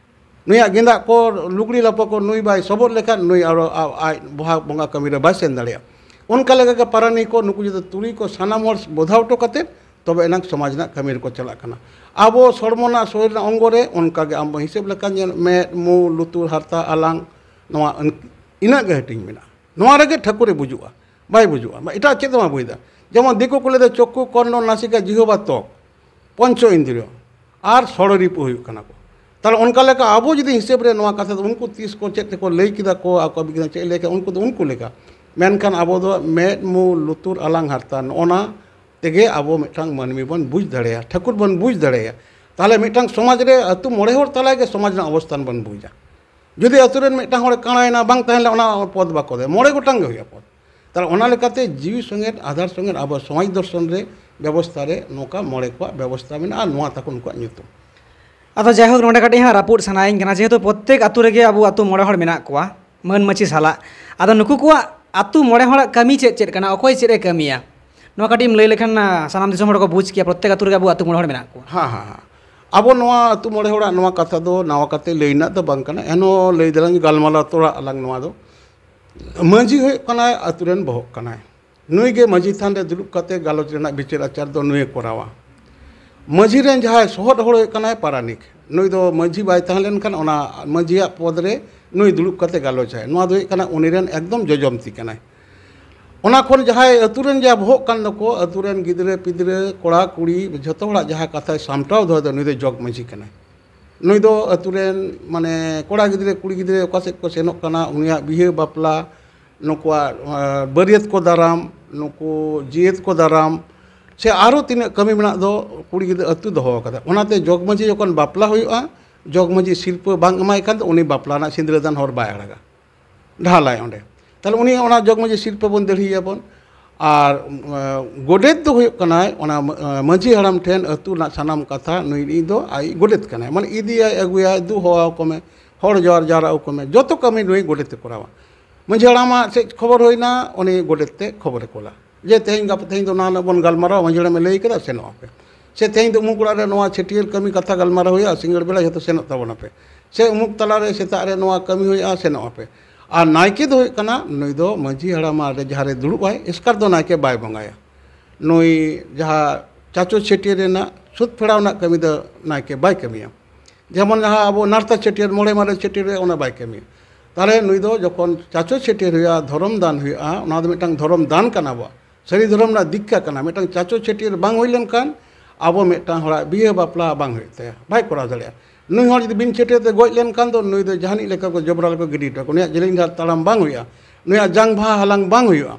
ᱱᱩᱭᱟᱜ ᱜᱮᱸᱫᱟᱜ ᱠᱚ, ᱞᱩᱜᱽᱲᱤ ᱞᱟᱯᱚ ᱠᱚ ᱱᱩᱭ ᱵᱟᱭ ᱥᱚᱵᱚᱫ ᱞᱮᱠᱷᱟᱱ ᱱᱩᱭ ᱟᱨᱚ ᱟ-, ᱟᱡ ᱵᱚᱦᱟ ᱵᱚᱸᱜᱟ ᱠᱟᱹᱢᱤ ᱨᱮ ᱵᱟᱭ ᱥᱮᱱ ᱫᱟᱲᱮᱭᱟᱜᱼᱟ᱾ ᱚᱱᱠᱟ ᱞᱮᱠᱟ ᱜᱮ ᱯᱟᱨᱟᱱᱤᱠ ᱠᱚ, ᱱᱩᱠᱩ ᱡᱩᱫᱤ ᱛᱩᱨᱩᱭ ᱠᱚ ᱥᱟᱱᱟᱢ ᱦᱚᱲ ᱵᱚᱫᱷᱟᱣ ᱦᱚᱴᱚ ᱠᱟᱛᱮ ᱛᱚᱵᱮ ᱮᱱᱟᱝ ᱥᱚᱢᱟᱡᱽ ᱨᱮᱱᱟᱜ ᱠᱟᱹᱢᱤ ᱨᱮᱠᱚ ᱪᱟᱞᱟᱜ ᱠᱟᱱᱟ᱾ ᱟᱵᱚ ᱥᱚᱲᱢᱚ ᱨᱮᱱᱟᱜ ᱥᱚᱨᱤᱨ ᱨᱮᱱᱟᱜ ᱚᱝᱜᱚ ᱨᱮ ᱚᱱᱠᱟ ᱜᱮ ᱟᱢ ᱦᱤᱥᱟᱹᱵ ᱞᱮᱠᱟ ᱧᱮᱞ, ᱢᱮᱫ, ᱢᱩ, ᱞᱩᱛᱩᱨ, ᱦᱟᱨᱛᱟ, ᱟᱞᱟᱝ, ᱱᱚᱣᱟ ᱤᱱ-, ᱤᱱᱟᱹᱜ ᱜᱮ ᱦᱟᱹᱴᱤᱧ ᱢᱮᱱᱟᱜᱼᱟ᱾ ᱱᱚᱣᱟ ᱨᱮᱜᱮ ᱴᱷᱟᱹᱠᱩᱨᱮ ᱵᱩᱡᱩᱜᱼᱟ, ᱵᱟᱭ ᱵᱩᱡᱩᱜᱼᱟ, ᱮᱴᱟᱜ ᱪᱮᱫ ᱦᱚᱸ ᱵᱟᱭ ᱵᱩᱡᱽ ᱮᱫᱟ᱾ ᱡᱮᱢᱚᱱ ᱫᱤᱠᱩ ᱠᱚ ᱞᱟᱹᱭ ᱮᱫᱟ ᱪᱚᱠᱠᱷᱩ, ᱠᱚᱨᱱᱚ, ᱱᱟᱥᱤᱠᱟ, ᱡᱤᱦᱚᱵᱟ, ᱛᱚᱠ, ᱯᱚᱧᱪᱚ ᱤᱱᱫᱨᱤᱭᱚ ᱟᱨ ᱥᱚᱲᱚ ᱨᱤᱯᱩ ᱦᱩᱭᱩᱜ ᱠᱟᱱᱟ ᱠᱚ᱾ ᱛᱟᱦᱞᱮ ᱚᱱᱠᱟ ᱞᱮᱠᱟ ᱟᱵᱚ ᱡᱩᱫᱤ ᱦᱤᱥᱟᱹᱵ ᱨᱮ ᱱᱚᱣᱟ ᱠᱟᱛᱷᱟ ᱫᱚ ᱩᱱᱠᱩ ᱛᱤᱥ ᱠᱚ ᱪᱮᱫ ᱛᱮᱠᱚ ᱞᱟᱹᱭ ᱠᱮᱫᱟ ᱠᱚ, ᱟᱠᱚ ᱵᱤᱜᱽᱜᱟᱱ ᱪᱮᱫ ᱞᱮᱠᱟ, ᱩᱱᱠᱩ ᱫᱚ ᱩᱱᱠᱩ ᱞᱮᱠᱟ᱾ ᱢᱮᱱᱠᱷᱟᱱ ᱟᱵᱚ ᱫᱚ ᱢᱮᱫ, ᱢᱩ, ᱞᱩᱛᱩᱨ, ᱟᱞᱟᱝ, ᱦᱟᱨᱛᱟ, ᱱᱚᱜᱼᱚ ᱱᱟ ᱛᱮᱜᱮ ᱟᱵᱚ ᱢᱤᱫᱴᱟᱝ ᱢᱟᱹᱱᱢᱤ ᱵᱚᱱ ᱵᱩᱡᱽ ᱫᱟᱲᱮᱭᱟᱜᱼᱟ, ᱴᱷᱟᱹᱠᱩᱨ ᱵᱚᱱ ᱵᱩᱡᱽ ᱫᱟᱲᱮᱭᱟᱜᱼᱟ᱾ ᱛᱟᱦᱞᱮ ᱢᱤᱫᱴᱟᱝ ᱥᱚᱢᱟᱡᱽ ᱨᱮ ᱟᱹᱛᱩ ᱢᱚᱬᱮ ᱦᱚᱲ ᱛᱟᱞᱟ ᱜᱮ ᱥᱚᱢᱟᱡᱽ ᱨᱮᱱᱟᱜ ᱚᱵᱚᱥᱛᱷᱟᱱ ᱵᱚᱱ ᱵᱩᱡᱟ᱾ ᱡᱩᱫᱤ ᱟᱹᱛᱩ ᱨᱮᱱ ᱢᱤᱫᱴᱟᱝ ᱦᱚᱲᱮ ᱠᱟᱬᱟᱭᱮᱱᱟ, ᱵᱟᱝ ᱛᱟᱦᱮᱸ ᱞᱮᱱᱟ, ᱚᱱᱟ ᱯᱚᱫᱽ ᱵᱟᱠᱚ ᱫᱟᱲᱮᱭᱟᱜᱼᱟ᱾ ᱢᱚᱬᱮ ᱜᱚᱴᱟᱝ ᱜᱮ ᱦᱩᱭᱩᱜᱼᱟ ᱯᱚᱫᱽ᱾ ᱛᱟᱦᱞᱮ ᱚᱱᱟ ᱞᱮᱠᱟᱛᱮ ᱡᱤᱣᱤ ᱥᱚᱸᱜᱮ, ᱟᱫᱷᱟᱨ ᱥᱚᱸᱜᱮ ᱟᱵᱚ ᱥᱚᱢᱟᱡᱽ ᱫᱚᱨᱥᱚᱱ ᱨᱮ, ᱵᱮᱵᱚᱥᱛᱷᱟ ᱨᱮ ᱱᱚᱝᱠᱟ ᱢᱚᱬᱮ ᱠᱚᱣᱟᱜ ᱵᱮᱵᱚᱥᱛᱷᱟ ᱢᱮᱱᱟᱜᱼᱟ, ᱟᱨ ᱱᱚᱣᱟ ᱛᱟᱠᱚ ᱱᱩᱠᱩᱣᱟᱜ ᱧᱩᱛᱩᱢ᱾ ᱟᱫᱚ ᱡᱟᱭᱦᱳᱠ, ᱱᱚᱰᱮ ᱠᱟᱹᱴᱤᱡ ᱦᱟᱸᱜ ᱨᱟᱹᱯᱩᱫ ᱥᱟᱱᱟᱭᱤᱧ ᱠᱟᱱᱟ, ᱡᱮᱦᱮᱛᱩ ᱯᱨᱚᱛᱛᱮᱠ ᱟᱹᱛᱩ ᱨᱮᱜᱮ ᱟᱵᱚ ᱟᱹᱛᱩ ᱢᱚᱬᱮ ᱦᱚᱲ ᱢᱮᱱᱟᱜ ᱠᱚᱣᱟ, ᱢᱟᱹᱱ ᱢᱟᱹᱪᱷᱤ ᱥᱟᱞᱟᱜ᱾ ᱟᱫᱚ ᱱᱩᱠᱩ ᱠᱚᱣᱟᱜ ᱟᱹᱛᱩ ᱢᱚᱬᱮ ᱦᱚᱲᱟᱜ ᱠᱟᱹᱢᱤ ᱪᱮᱫ ᱪᱮᱫ ᱠᱟᱱᱟ, ᱚᱠᱚᱭ ᱪᱮᱫ ᱮ ᱠᱟᱹᱢᱤᱭᱟ, ᱱᱚᱣᱟ ᱠᱟᱹᱴᱤᱡ ᱮᱢ ᱞᱟᱹᱭ ᱞᱮᱠᱷᱟᱱ, ᱟ, ᱥᱟᱱᱟᱢ ᱫᱤᱥᱚᱢ ᱦᱚᱲ ᱠᱚ ᱵᱩᱡᱽ ᱠᱮᱭᱟ, ᱯᱨᱚᱛᱛᱮᱠ ᱟᱹᱛᱩ ᱨᱮᱜᱮ ᱟᱵᱚ ᱟᱹᱛᱩ ᱢᱚᱬᱮ ᱦᱚᱲ ᱢᱮᱱᱟᱜ ᱠᱚᱣᱟ᱾ ᱦᱮᱸ, ᱦᱮᱸ, ᱦᱮᱸ᱾ ᱟᱵᱚ ᱱᱚᱣᱟ ᱟᱹᱛᱩ ᱢᱚᱬᱮ ᱦᱚᱲᱟᱜ ᱱᱚᱣᱟ ᱠᱟᱛᱷᱟ ᱫᱚ ᱱᱟᱣᱟ ᱠᱟᱛᱮ ᱞᱟᱹᱭ ᱨᱮᱱᱟᱜ ᱫᱚ ᱵᱟᱝ ᱠᱟᱱᱟ, ᱮᱱᱦᱚᱸ ᱞᱟᱹᱭ ᱫᱟᱞᱟᱝ, ᱜᱟᱞᱢᱟᱨᱟᱣ ᱛᱚᱨᱟ ᱟᱞᱟᱝ ᱱᱚᱣᱟ ᱫᱚ᱾ ᱢᱟᱹᱡᱷᱤ ᱦᱩᱭᱩᱜ ᱠᱟᱱᱟᱭ ᱟᱹᱛᱩ ᱨᱮᱱ ᱵᱚᱦᱚᱜ ᱠᱟᱱᱟᱭ, ᱱᱩᱭ ᱜᱮ ᱢᱟᱹᱡᱷᱤ ᱛᱷᱟᱱ ᱨᱮ ᱫᱩᱲᱩᱵ ᱠᱟᱛᱮ ᱜᱟᱞᱚᱪ ᱨᱮᱱᱟᱜ ᱵᱤᱪᱟᱹᱨ ᱟᱪᱟᱨ ᱫᱚ ᱱᱩᱭᱮ ᱠᱚᱨᱟᱣᱟ᱾ ᱢᱟᱹᱡᱷᱤ ᱨᱮᱱ ᱡᱟᱦᱟᱸᱭ ᱥᱚᱦᱚᱫ ᱦᱚᱲ ᱦᱩᱭᱩᱜ ᱠᱟᱱᱟᱭ ᱯᱟᱨᱟᱱᱤᱠ, ᱱᱩᱭ ᱫᱚ ᱢᱟᱹᱡᱷᱤ ᱵᱟᱭ ᱛᱟᱦᱮᱸ ᱞᱮᱱᱠᱷᱟᱱ ᱚᱱᱟ ᱢᱟᱹᱡᱷᱤᱭᱟᱜ ᱯᱚᱫᱽ ᱨᱮ ᱱᱩᱭ ᱫᱩᱲᱩᱵ ᱠᱟᱛᱮ ᱜᱟᱞᱚᱪᱟᱭ, ᱱᱚᱣᱟ ᱫᱚ ᱦᱩᱭᱩᱜ ᱠᱟᱱᱟ ᱩᱱᱤ ᱨᱮᱱ ᱮᱠᱫᱚᱢ ᱡᱚᱡᱚᱢ ᱛᱤ ᱠᱟᱱᱟᱭ᱾ ᱚᱱᱟ ᱠᱷᱚᱱ ᱡᱟᱦᱟᱸᱭ ᱟᱹᱛᱩ ᱨᱮᱱ ᱡᱟᱦᱟᱸ ᱵᱚᱦᱚᱜ ᱠᱟᱱ ᱫᱚᱠᱚ, ᱟᱹᱛᱩ ᱨᱮᱱ ᱜᱤᱫᱽᱨᱟᱹ ᱯᱤᱫᱽᱨᱟᱹ, ᱠᱚᱲᱟ ᱠᱩᱲᱤ, ᱡᱷᱚᱛᱚ ᱦᱚᱲᱟᱜ ᱡᱟᱦᱟᱸ ᱠᱟᱛᱷᱟᱭ ᱥᱟᱢᱴᱟᱣ ᱫᱚᱦᱚᱭ ᱫᱚ, ᱱᱩᱭ ᱫᱚ ᱡᱚᱜᱽ ᱢᱟᱹᱡᱷᱤ ᱠᱟᱱᱟᱭ᱾ ᱱᱩᱭ ᱫᱚ ᱟᱹᱛᱩ ᱨᱮᱱ, ᱢᱟᱱᱮ, ᱠᱚᱲᱟ ᱜᱤᱫᱽᱨᱟᱹ ᱠᱩᱲᱤ ᱜᱤᱫᱽᱨᱟᱹ ᱚᱠᱟ ᱥᱮᱫ ᱠᱚ ᱥᱮᱱᱚᱜ ᱠᱟᱱᱟ, ᱩᱱᱤᱭᱟᱜ ᱵᱤᱦᱟᱹ ᱵᱟᱯᱞᱟ, ᱱᱩᱠᱩᱣᱟᱜ, ᱟᱸ, ᱵᱟᱹᱨᱭᱟᱹᱛ ᱠᱚ ᱫᱟᱨᱟᱢ, ᱱᱩᱠᱩ ᱡᱤᱭᱟᱹᱛ ᱠᱚ ᱫᱟᱨᱟᱢ, ᱥᱮ ᱟᱨᱚ ᱛᱤᱱᱟᱹᱜ ᱠᱟᱹᱢᱤ ᱢᱮᱱᱟᱜ ᱫᱚ ᱠᱩᱲᱤ ᱜᱤᱫᱽᱨᱟᱹ ᱟᱹᱛᱩ ᱫᱚᱦᱚ ᱟᱠᱟᱫᱟ᱾ ᱚᱱᱟᱛᱮ ᱡᱚᱜᱽ ᱢᱟᱹᱡᱷᱤ ᱡᱚᱠᱷᱚᱱ ᱵᱟᱯᱞᱟ ᱦᱩᱭᱩᱜᱼᱟ, ᱡᱚᱜᱽ ᱢᱟᱹᱡᱷᱤ ᱥᱤᱨᱯᱟᱹ ᱵᱟᱝ ᱮᱢᱟᱭ ᱠᱷᱟᱱ ᱫᱚ ᱩᱱᱤ ᱵᱟᱯᱞᱟ ᱨᱮᱱᱟᱜ ᱥᱤᱸᱫᱽᱨᱟᱹ ᱫᱟᱱ ᱦᱚᱨ ᱵᱟᱭ ᱟᱲᱟᱜᱟ, ᱰᱷᱟᱞᱟᱭ ᱚᱸᱰᱮ᱾ ᱛᱟᱦᱞᱮ ᱩᱱᱤ ᱚᱱᱟ ᱡᱚᱜᱽ ᱢᱟᱹᱡᱷᱤ ᱥᱤᱨᱯᱟᱹ ᱵᱚᱱ ᱫᱟᱹᱲᱦᱤᱭᱟᱵᱚᱱ᱾ ᱟᱨ, ᱟᱸ, ᱜᱚᱰᱮᱛ ᱫᱚ ᱦᱩᱭᱩᱜ ᱠᱟᱱᱟᱭ ᱚᱱᱟ, ᱟᱸ, ᱢᱟᱹᱡᱷᱤ ᱦᱟᱲᱟᱢ ᱴᱷᱮᱱ ᱟᱹᱛᱩ ᱨᱮᱱᱟᱜ ᱥᱟᱱᱟᱢ ᱠᱟᱛᱷᱟ ᱱᱩᱭ ᱫᱚ ᱟᱡ ᱜᱚᱰᱮᱛ ᱠᱟᱱᱟᱭ, ᱢᱟᱱᱮ ᱤᱫᱤᱭᱟᱭ ᱟᱹᱜᱩᱭᱟᱭ, ᱫᱩ ᱦᱚᱦᱚ ᱟᱠᱚ ᱢᱮ, ᱦᱚᱲ ᱡᱚᱦᱟᱨ ᱡᱟᱣᱨᱟ ᱟᱠᱚ ᱢᱮ, ᱡᱚᱛᱚ ᱠᱟᱹᱢᱤ ᱱᱩᱭ ᱜᱚᱰᱮᱛ ᱮ ᱠᱚᱨᱟᱣᱟ᱾ ᱢᱟᱹᱡᱷᱤ ᱦᱟᱲᱟᱢᱟᱜ ᱪᱮᱫ ᱠᱷᱚᱵᱚᱨ ᱦᱩᱭᱱᱟ, ᱩᱱᱤ ᱜᱚᱰᱮᱛ ᱛᱮ ᱠᱷᱚᱵᱚᱨᱮ ᱠᱳᱞᱟ᱾ ᱡᱮ ᱛᱮᱦᱮᱧ ᱜᱟᱯᱟ, ᱛᱮᱦᱮᱧ ᱫᱚ ᱱᱚᱣᱟ ᱱᱟᱜ ᱵᱚᱱ ᱜᱟᱞᱢᱟᱨᱟᱣᱟ, ᱢᱟᱹᱡᱷᱤ ᱦᱟᱲᱟᱢᱮ ᱞᱟᱹᱭ ᱠᱮᱫᱟ, ᱥᱮᱱᱚᱜ ᱟᱯᱮ᱾ ᱥᱮ ᱛᱮᱦᱮᱧ ᱫᱚ ᱩᱢᱩᱠ ᱚᱲᱟᱜ ᱨᱮ ᱱᱚᱣᱟ ᱪᱷᱟᱹᱴᱭᱟᱹᱨ ᱠᱟᱹᱢᱤ ᱠᱟᱛᱷᱟ ᱜᱟᱞᱢᱟᱨᱟᱣ ᱦᱩᱭᱩᱜᱼᱟ, ᱥᱤᱸᱜᱟᱹᱲ ᱵᱮᱲᱟ ᱡᱷᱚᱛᱚ ᱥᱮᱱᱚᱜ ᱛᱟᱵᱚᱱ ᱟᱯᱮ᱾ ᱥᱮ ᱩᱢᱩᱠ ᱛᱟᱞᱟ ᱨᱮ ᱥᱮᱛᱟᱜ ᱨᱮ ᱱᱚᱣᱟ ᱠᱟᱹᱢᱤ ᱦᱩᱭᱩᱜᱼᱟ, ᱥᱮᱱᱚᱜ ᱟᱯᱮ᱾ ᱟᱨ ᱱᱟᱭᱠᱮ ᱫᱚ ᱦᱩᱭᱩᱜ ᱠᱟᱱᱟ, ᱱᱩᱭ ᱫᱚ ᱢᱟᱹᱡᱷᱤ ᱦᱟᱲᱟᱢ ᱨᱮ ᱡᱟᱦᱟᱸ ᱨᱮ ᱫᱩᱲᱩᱵ ᱟᱭ, ᱮᱥᱠᱟᱨ ᱫᱚ ᱱᱟᱭᱠᱮ ᱵᱟᱭ ᱵᱚᱸᱜᱟᱭᱟ᱾ ᱱᱩᱭ ᱡᱟᱦᱟᱸ ᱪᱟᱪᱚ ᱪᱷᱟᱹᱴᱭᱟᱹᱨ ᱨᱮᱱᱟᱜ ᱥᱩᱫ ᱯᱷᱮᱲᱟᱣ ᱨᱮᱱᱟᱜ ᱠᱟᱹᱢᱤ ᱫᱚ ᱱᱟᱭᱠᱮ ᱵᱟᱭ ᱠᱟᱹᱢᱤᱭᱟ᱾ ᱡᱮᱢᱚᱱ ᱡᱟᱦᱟᱸ ᱟᱵᱚ ᱱᱟᱨᱛᱟ ᱪᱷᱟᱹᱴᱭᱟᱹᱨ, ᱢᱚᱬᱮ ᱢᱟᱨᱮ ᱪᱷᱟᱹᱴᱭᱟᱹᱨ ᱨᱮ, ᱚᱱᱟ ᱵᱟᱭ ᱠᱟᱹᱢᱤᱭᱟ᱾ ᱛᱟᱦᱞᱮ ᱱᱩᱭ ᱫᱚ ᱡᱚᱠᱷᱚᱱ ᱪᱟᱪᱚ ᱪᱷᱟᱹᱴᱭᱟᱹᱨ ᱦᱩᱭᱩᱜᱼᱟ, ᱫᱷᱚᱨᱚᱢ ᱫᱟᱱ ᱦᱩᱭᱩᱜᱼᱟ, ᱚᱱᱟ ᱫᱚ ᱢᱤᱫᱴᱟᱝ ᱫᱷᱚᱨᱚᱢ ᱫᱟᱱ ᱠᱟᱱᱟ ᱟᱵᱚᱣᱟᱜ᱾ ᱥᱟᱹᱨᱤ ᱫᱷᱚᱨᱚᱢ ᱨᱮᱱᱟᱜ ᱫᱤᱠᱠᱷᱟ ᱠᱟᱱᱟ᱾ ᱢᱤᱫᱴᱟᱝ ᱪᱟᱪᱚ ᱪᱷᱟᱹᱴᱭᱟᱹᱨ ᱵᱟᱝ ᱦᱩᱭ ᱞᱮᱱᱠᱷᱟᱱ ᱟᱵᱚ ᱢᱤᱫᱴᱟᱝ ᱦᱚᱲᱟᱜ ᱵᱤᱦᱟᱹ ᱵᱟᱯᱞᱟ ᱵᱟᱝ ᱦᱩᱭᱩᱜ ᱛᱟᱭᱟ, ᱵᱟᱭ ᱠᱚᱨᱟᱣ ᱫᱟᱲᱮᱭᱟᱜᱼᱟ᱾ ᱱᱩᱭ ᱦᱚᱲ ᱡᱩᱫᱤ ᱵᱤᱱ ᱪᱷᱟᱹᱴᱭᱟᱹᱨ ᱛᱮ ᱜᱚᱡ ᱞᱮᱱᱠᱷᱟᱱ ᱫᱚ ᱱᱩᱭ ᱫᱚ ᱡᱟᱦᱟᱱᱤᱡ ᱞᱮᱠᱟ ᱠᱚ ᱡᱚᱵᱽᱨᱟ ᱨᱮᱠᱚ ᱜᱤᱰᱤ ᱦᱚᱴᱚ ᱠᱟᱜᱼᱟ, ᱱᱩᱭᱟᱜ ᱡᱮᱞᱮᱧ ᱰᱟᱦᱟᱨ ᱛᱟᱲᱟᱢ ᱵᱟᱝ ᱦᱩᱭᱩᱜᱼᱟ, ᱱᱩᱭᱟᱜ ᱡᱟᱝ ᱵᱟᱦᱟ ᱦᱟᱞᱟᱝ ᱵᱟᱝ ᱦᱩᱭᱩᱜᱼᱟ᱾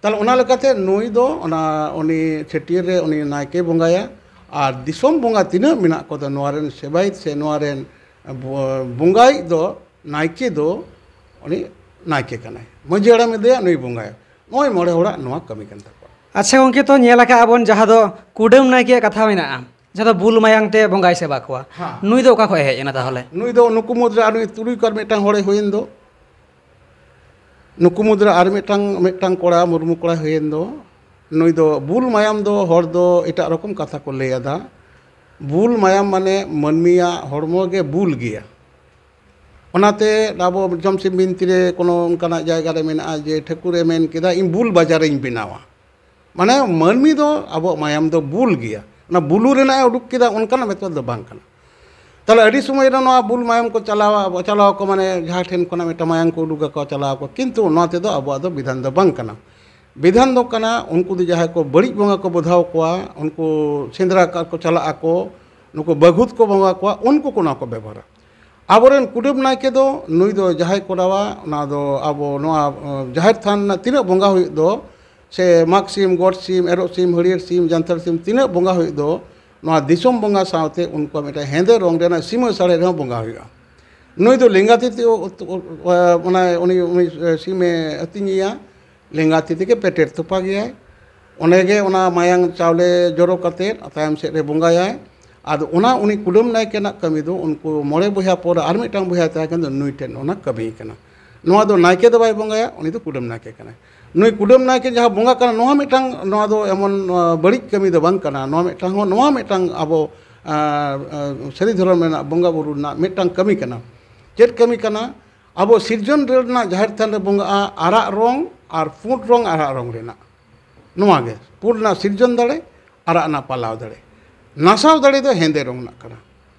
ᱛᱟᱦᱞᱮ ᱚᱱᱟ ᱞᱮᱠᱟᱛᱮ ᱱᱩᱭ ᱫᱚ ᱚᱱᱟ, ᱩᱱᱤ ᱪᱷᱟᱹᱴᱭᱟᱹᱨ ᱨᱮ ᱩᱱᱤ ᱱᱟᱭᱠᱮ ᱵᱚᱸᱜᱟᱭᱟ᱾ ᱟᱨ ᱫᱤᱥᱚᱢ ᱵᱚᱸᱜᱟ ᱛᱤᱱᱟᱹᱜ ᱢᱮᱱᱟᱜ ᱠᱚᱫᱚ, ᱱᱚᱣᱟ ᱨᱮᱱ ᱥᱮᱵᱟᱭᱤᱡ ᱥᱮ ᱱᱚᱣᱟ ᱨᱮᱱ ᱵᱚ-, ᱵᱚᱸᱜᱟᱭᱤᱡ ᱫᱚ ᱱᱟᱭᱠᱮ ᱫᱚ ᱩᱱᱤ ᱱᱟᱭᱠᱮ ᱠᱟᱱᱟᱭ᱾ ᱢᱟᱹᱡᱷᱤ ᱦᱟᱲᱟᱢ ᱤᱫᱤᱭᱟ, ᱱᱩᱭ ᱵᱚᱸᱜᱟᱭᱟ᱾ ᱱᱚᱜᱼᱚᱭ ᱢᱚᱬᱮ ᱦᱚᱲᱟᱜ ᱱᱚᱣᱟ ᱠᱟᱹᱢᱤ ᱠᱟᱱ ᱛᱟᱠᱚᱣᱟ᱾ ᱟᱪᱪᱷᱟ ᱜᱚᱢᱠᱮ, ᱛᱚ ᱧᱮᱞ ᱟᱠᱟᱫ ᱟᱵᱚᱱ ᱡᱟᱦᱟᱸ ᱫᱚ ᱠᱩᱰᱟᱹᱢ ᱱᱟᱭᱠᱮᱭᱟᱜ ᱠᱟᱛᱷᱟ ᱢᱮᱱᱟᱜᱼᱟ, ᱡᱟᱦᱟᱸ ᱫᱚ ᱵᱩᱞ ᱢᱟᱭᱟᱝ ᱛᱮ ᱵᱚᱸᱜᱟᱭ ᱥᱮᱵᱟ ᱠᱚᱣᱟ, ᱦᱮᱸ᱾ ᱱᱩᱭ ᱫᱚ ᱚᱠᱟ ᱠᱷᱚᱱ ᱦᱮᱡ ᱮᱱᱟ ᱛᱟᱦᱚᱞᱮ? ᱱᱩᱭ ᱫᱚ ᱱᱩᱠᱩ ᱢᱩᱫᱽᱨᱮ ᱟᱨ ᱢᱤᱫ ᱛᱩᱨᱩᱭ ᱠᱚ ᱟᱨ ᱢᱤᱫᱴᱟᱝ ᱦᱚᱲᱮ ᱦᱩᱭᱮᱱ ᱫᱚ, ᱱᱩᱠᱩ ᱢᱩᱫᱽᱨᱮ ᱟᱨ ᱢᱤᱫᱴᱟᱝ, ᱢᱤᱫᱴᱟᱝ ᱠᱚᱲᱟ, ᱢᱩᱨᱢᱩ ᱠᱚᱲᱟ ᱦᱩᱭᱮᱱ ᱫᱚ, ᱱᱩᱭ ᱫᱚ ᱵᱩᱞ ᱢᱟᱭᱟᱢ ᱫᱚ ᱦᱚᱲ ᱫᱚ ᱮᱴᱟᱜ ᱨᱚᱠᱚᱢ ᱠᱟᱛᱷᱟ ᱠᱚ ᱞᱟᱹᱭ ᱟᱫᱟ᱾ ᱵᱩᱞ ᱢᱟᱭᱟᱢ ᱢᱟᱱᱮ ᱢᱟᱹᱱᱢᱤᱭᱟᱜ ᱦᱚᱲᱢᱚ ᱜᱮ ᱵᱩᱞ ᱜᱮᱭᱟ᱾ ᱚᱱᱟᱛᱮ ᱟᱵᱚ ᱡᱚᱢᱥᱤᱢ ᱵᱤᱱᱛᱤ ᱨᱮ ᱠᱳᱱᱳ ᱚᱱᱠᱟᱱᱟᱜ ᱡᱟᱭᱜᱟ ᱨᱮ ᱢᱮᱱᱟᱜᱼᱟ ᱡᱮ ᱴᱷᱟᱹᱠᱩᱨᱮ ᱢᱮᱱ ᱠᱮᱫᱟ, "ᱤᱧ ᱵᱩᱞ ᱵᱟᱡᱟᱨᱤᱧ ᱵᱮᱱᱟᱣᱟ", ᱢᱟᱱᱮ ᱢᱟᱹᱱᱢᱤ ᱫᱚ ᱟᱵᱚᱣᱟᱜ ᱢᱟᱭᱟᱢ ᱫᱚ ᱵᱩᱞ ᱜᱮᱭᱟ, ᱚᱱᱟ ᱵᱩᱞᱩ ᱨᱮᱱᱟᱜ ᱮ ᱩᱰᱩᱠ ᱠᱮᱫᱟ, ᱚᱱᱠᱟᱱᱟᱜ ᱢᱮᱛᱚᱫ ᱫᱚ ᱵᱟᱝ ᱠᱟᱱᱟ᱾ ᱛᱟᱦᱚᱞᱮ ᱟᱹᱰᱤ ᱥᱚᱢᱚᱭ ᱨᱮ ᱱᱚᱣᱟ ᱵᱩᱞ ᱢᱟᱭᱟᱢ ᱠᱚ ᱪᱟᱞᱟᱣᱟ, ᱪᱟᱞᱟᱣ ᱟᱠᱚ, ᱢᱟᱱᱮ ᱡᱟᱦᱟᱸ ᱴᱷᱮᱱ ᱠᱷᱚᱱᱟᱜ ᱢᱤᱫᱴᱟᱝ ᱢᱟᱭᱟᱢ ᱠᱚ ᱩᱰᱩᱠ ᱟᱠᱚ, ᱪᱟᱞᱟᱣ ᱟᱠᱚ, ᱠᱤᱱᱛᱩ ᱱᱚᱣᱟ ᱛᱮᱫᱚ ᱟᱵᱚᱣᱟᱜ ᱫᱚ ᱵᱤᱫᱷᱟᱱ ᱫᱚ ᱵᱟᱝ ᱠᱟᱱᱟ᱾ ᱵᱤᱫᱷᱟᱱ ᱫᱚ ᱠᱟᱱᱟ, ᱩᱱᱠᱩ ᱫᱚ ᱡᱟᱦᱟᱸᱭ ᱠᱚ ᱵᱟᱹᱲᱤᱡ ᱵᱚᱸᱜᱟ ᱠᱚ ᱵᱚᱫᱷᱟᱣ ᱠᱚᱣᱟ, ᱩᱱᱠᱩ ᱥᱮᱸᱫᱽᱨᱟ ᱠᱟᱜ ᱠᱚ ᱪᱟᱞᱟᱜ ᱟᱠᱚ, ᱱᱩᱠᱩ ᱵᱟᱹᱜᱷᱩᱛ ᱠᱚ ᱵᱚᱸᱜᱟ ᱠᱚᱣᱟ, ᱩᱱᱠᱩ ᱠᱚ ᱱᱚᱣᱟ ᱠᱚ ᱵᱮᱵᱚᱦᱟᱨᱟ᱾ ᱟᱵᱚᱨᱮᱱ ᱠᱩᱰᱟᱹᱢ ᱱᱟᱭᱠᱮ ᱫᱚ ᱱᱩᱭ ᱫᱚ ᱡᱟᱦᱟᱸᱭ ᱠᱚᱨᱟᱣᱟ, ᱚᱱᱟ ᱫᱚ ᱟᱵᱚ ᱱᱚᱣᱟ, ᱟᱸ, ᱡᱟᱦᱮᱨ ᱛᱷᱟᱱ ᱨᱮᱱᱟᱜ ᱛᱤᱱᱟᱹᱜ ᱵᱚᱸᱜᱟ ᱦᱩᱭᱩᱜ ᱫᱚ, ᱥᱮ ᱢᱟᱜᱽ ᱥᱤᱢ, ᱜᱚᱴ ᱥᱤᱢ, ᱮᱨᱚᱜ ᱥᱤᱢ, ᱦᱟᱹᱲᱭᱟᱹᱨ ᱥᱤᱢ, ᱡᱟᱱᱛᱷᱟᱲ ᱥᱤᱢ, ᱛᱤᱱᱟᱹᱜ ᱵᱚᱸᱜᱟ ᱦᱩᱭᱩᱜ ᱫᱚ, ᱱᱚᱣᱟ ᱫᱤᱥᱚᱢ ᱵᱚᱸᱜᱟ ᱥᱟᱶᱛᱮ ᱩᱱᱠᱩᱣᱟᱜ ᱢᱤᱫᱴᱟᱝ ᱦᱮᱸᱫᱮ ᱨᱚᱝ ᱨᱮᱱᱟᱜ ᱥᱤᱢᱟᱹ ᱥᱟᱹᱲᱮ ᱨᱮᱦᱚᱸ ᱵᱚᱸᱜᱟ ᱦᱩᱭᱩᱜᱼᱟ᱾ ᱱᱩᱭ ᱫᱚ ᱞᱮᱸᱜᱟ ᱛᱤ ᱛᱮ ᱩᱛ-, ᱩ-, ᱩ-, ᱚᱱᱟ, ᱩᱱᱤ, ᱩᱱᱤ ᱥᱤᱢᱮ ᱟᱹᱛᱤᱧᱮᱭᱟ, ᱞᱮᱸᱜᱟ ᱛᱤ ᱛᱮᱜᱮ ᱯᱮᱴᱮᱨ ᱛᱚᱯᱟ ᱜᱮᱭᱟᱭ᱾ ᱚᱸᱰᱮ ᱜᱮ ᱚᱱᱟ ᱢᱟᱭᱟᱝ ᱪᱟᱣᱞᱮ ᱡᱚᱨᱚ ᱠᱟᱛᱮᱫ ᱛᱟᱭᱚᱢ ᱥᱮᱫ ᱨᱮ ᱵᱚᱸᱜᱟᱭᱟᱭ᱾ ᱟᱫᱚ ᱚᱱᱟ ᱩᱱᱤ ᱠᱩᱰᱟᱹᱢ ᱱᱟᱭᱠᱮ ᱨᱮᱱᱟᱜ ᱠᱟᱹᱢᱤ ᱫᱚ ᱩᱱᱠᱩ ᱢᱚᱬᱮ ᱵᱚᱭᱦᱟ ᱯᱚᱨᱮ ᱟᱨ ᱢᱤᱫᱴᱟᱝ ᱵᱚᱭᱦᱟ ᱛᱟᱦᱮᱸ ᱠᱟᱱ ᱫᱚ ᱱᱩᱭ ᱴᱷᱮᱱ ᱚᱱᱟ ᱠᱟᱹᱢᱤ ᱠᱟᱱᱟ᱾ ᱱᱚᱣᱟ ᱫᱚ ᱱᱟᱭᱠᱮ ᱫᱚ ᱵᱟᱭ ᱵᱚᱸᱜᱟᱭᱟ, ᱩᱱᱤ ᱫᱚ ᱠᱩᱰᱟᱹᱢ ᱱᱟᱭᱠᱮ ᱠᱟᱱᱟᱭ᱾ ᱱᱩᱭ ᱠᱩᱰᱟᱹᱢ ᱱᱟᱭᱠᱮ ᱡᱟᱦᱟᱸ ᱵᱚᱸᱜᱟ ᱠᱟᱱᱟ, ᱱᱚᱣᱟ ᱢᱤᱫᱴᱟᱝ, ᱱᱚᱣᱟ ᱫᱚ ᱮᱢᱚᱱ, ᱱᱚᱣᱟ ᱵᱟᱹᱲᱤᱡ ᱠᱟᱹᱢᱤ ᱫᱚ ᱵᱟᱝ ᱠᱟᱱᱟ᱾ ᱱᱚᱣᱟ ᱢᱤᱫᱴᱟᱝ ᱦᱚᱸ, ᱱᱚᱣᱟ ᱢᱤᱫᱴᱟᱝ ᱟᱵᱚ, ᱟᱸ, ᱟᱸ, ᱥᱟᱹᱨᱤ ᱫᱷᱚᱨᱚᱢ ᱨᱮᱱᱟᱜ ᱵᱚᱸᱜᱟ ᱵᱩᱨᱩ ᱨᱮᱱᱟᱜ ᱢᱤᱫᱴᱟᱝ ᱠᱟᱹᱢᱤ ᱠᱟᱱᱟ᱾ ᱪᱮᱫ ᱠᱟᱹᱢᱤ ᱠᱟᱱᱟ? ᱟᱵᱚ ᱥᱤᱨᱡᱚᱱ ᱨᱮᱱᱟᱜ ᱡᱟᱦᱮᱨ ᱛᱷᱟᱱ ᱨᱮ ᱵᱚᱸᱜᱟᱜᱼᱟ ᱟᱨᱟᱜ ᱨᱚᱝ ᱟᱨ ᱯᱩᱸᱰ ᱨᱚᱝ, ᱟᱨᱟᱜ ᱨᱚᱝ ᱨᱮᱱᱟᱜ᱾ ᱱᱚᱣᱟ ᱜᱮ ᱯᱩᱸᱰ ᱨᱮᱱᱟᱜ ᱥᱤᱨᱡᱚᱱ ᱫᱟᱲᱮ, ᱟᱨᱟᱜ ᱨᱮᱱᱟᱜ ᱯᱟᱞᱟᱣ ᱫᱟᱲᱮ᱾ ᱱᱟᱥᱟᱣ ᱫᱟᱲᱮ ᱫᱚ ᱦᱮᱸᱫᱮ ᱨᱚᱝ ᱨᱮᱱᱟᱜ ᱠᱟᱱᱟ᱾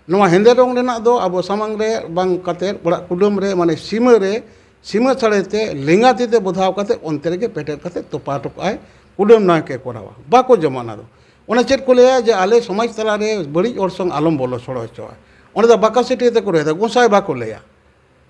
ᱱᱚᱣᱟ ᱦᱮᱸᱫᱮ ᱨᱚᱝ ᱨᱮᱱᱟᱜ ᱫᱚ ᱟᱵᱚ ᱥᱟᱢᱟᱝ ᱨᱮ ᱵᱟᱝ ᱠᱟᱛᱮ, ᱚᱲᱟᱜ ᱠᱩᱰᱟᱹᱢ ᱨᱮ, ᱢᱟᱱᱮ ᱥᱤᱢᱟᱹ ᱨᱮ, ᱥᱤᱢᱟᱹ ᱥᱟᱹᱲᱮ ᱛᱮ ᱞᱮᱸᱜᱟ ᱛᱤ ᱛᱮ ᱵᱚᱫᱷᱟᱣ ᱠᱟᱛᱮ ᱚᱱᱛᱮ ᱨᱮᱜᱮ ᱯᱮᱴᱮᱨ ᱠᱟᱛᱮ ᱛᱚᱯᱟ ᱦᱚᱴᱚ ᱠᱟᱜᱼᱟᱭ᱾ ᱠᱩᱰᱟᱹᱢ ᱱᱟᱭᱠᱮ ᱠᱚᱨᱟᱣᱟ, ᱵᱟᱠᱚ ᱡᱚᱢᱟ ᱚᱱᱟ ᱫᱚ᱾ ᱚᱱᱟ ᱪᱮᱫ ᱠᱚ ᱞᱟᱹᱭᱟ ᱡᱮ ᱟᱞᱮ ᱥᱚᱢᱟᱡᱽ ᱛᱟᱞᱟ ᱨᱮ ᱵᱟᱹᱲᱤᱡ ᱚᱨᱥᱚᱝ ᱟᱞᱚᱢ ᱵᱚᱞᱚ ᱥᱚᱲᱚ ᱦᱚᱪᱚᱣᱟᱜᱼᱟ᱾ ᱚᱸᱰᱮ ᱫᱚ ᱵᱟᱠᱟ ᱥᱤᱴᱤ ᱛᱮᱠᱚ ᱨᱚᱦᱚᱭᱮᱫᱟ, ᱜᱚᱸᱥᱟᱭ ᱵᱟᱠᱚ ᱞᱟᱹᱭᱟ᱾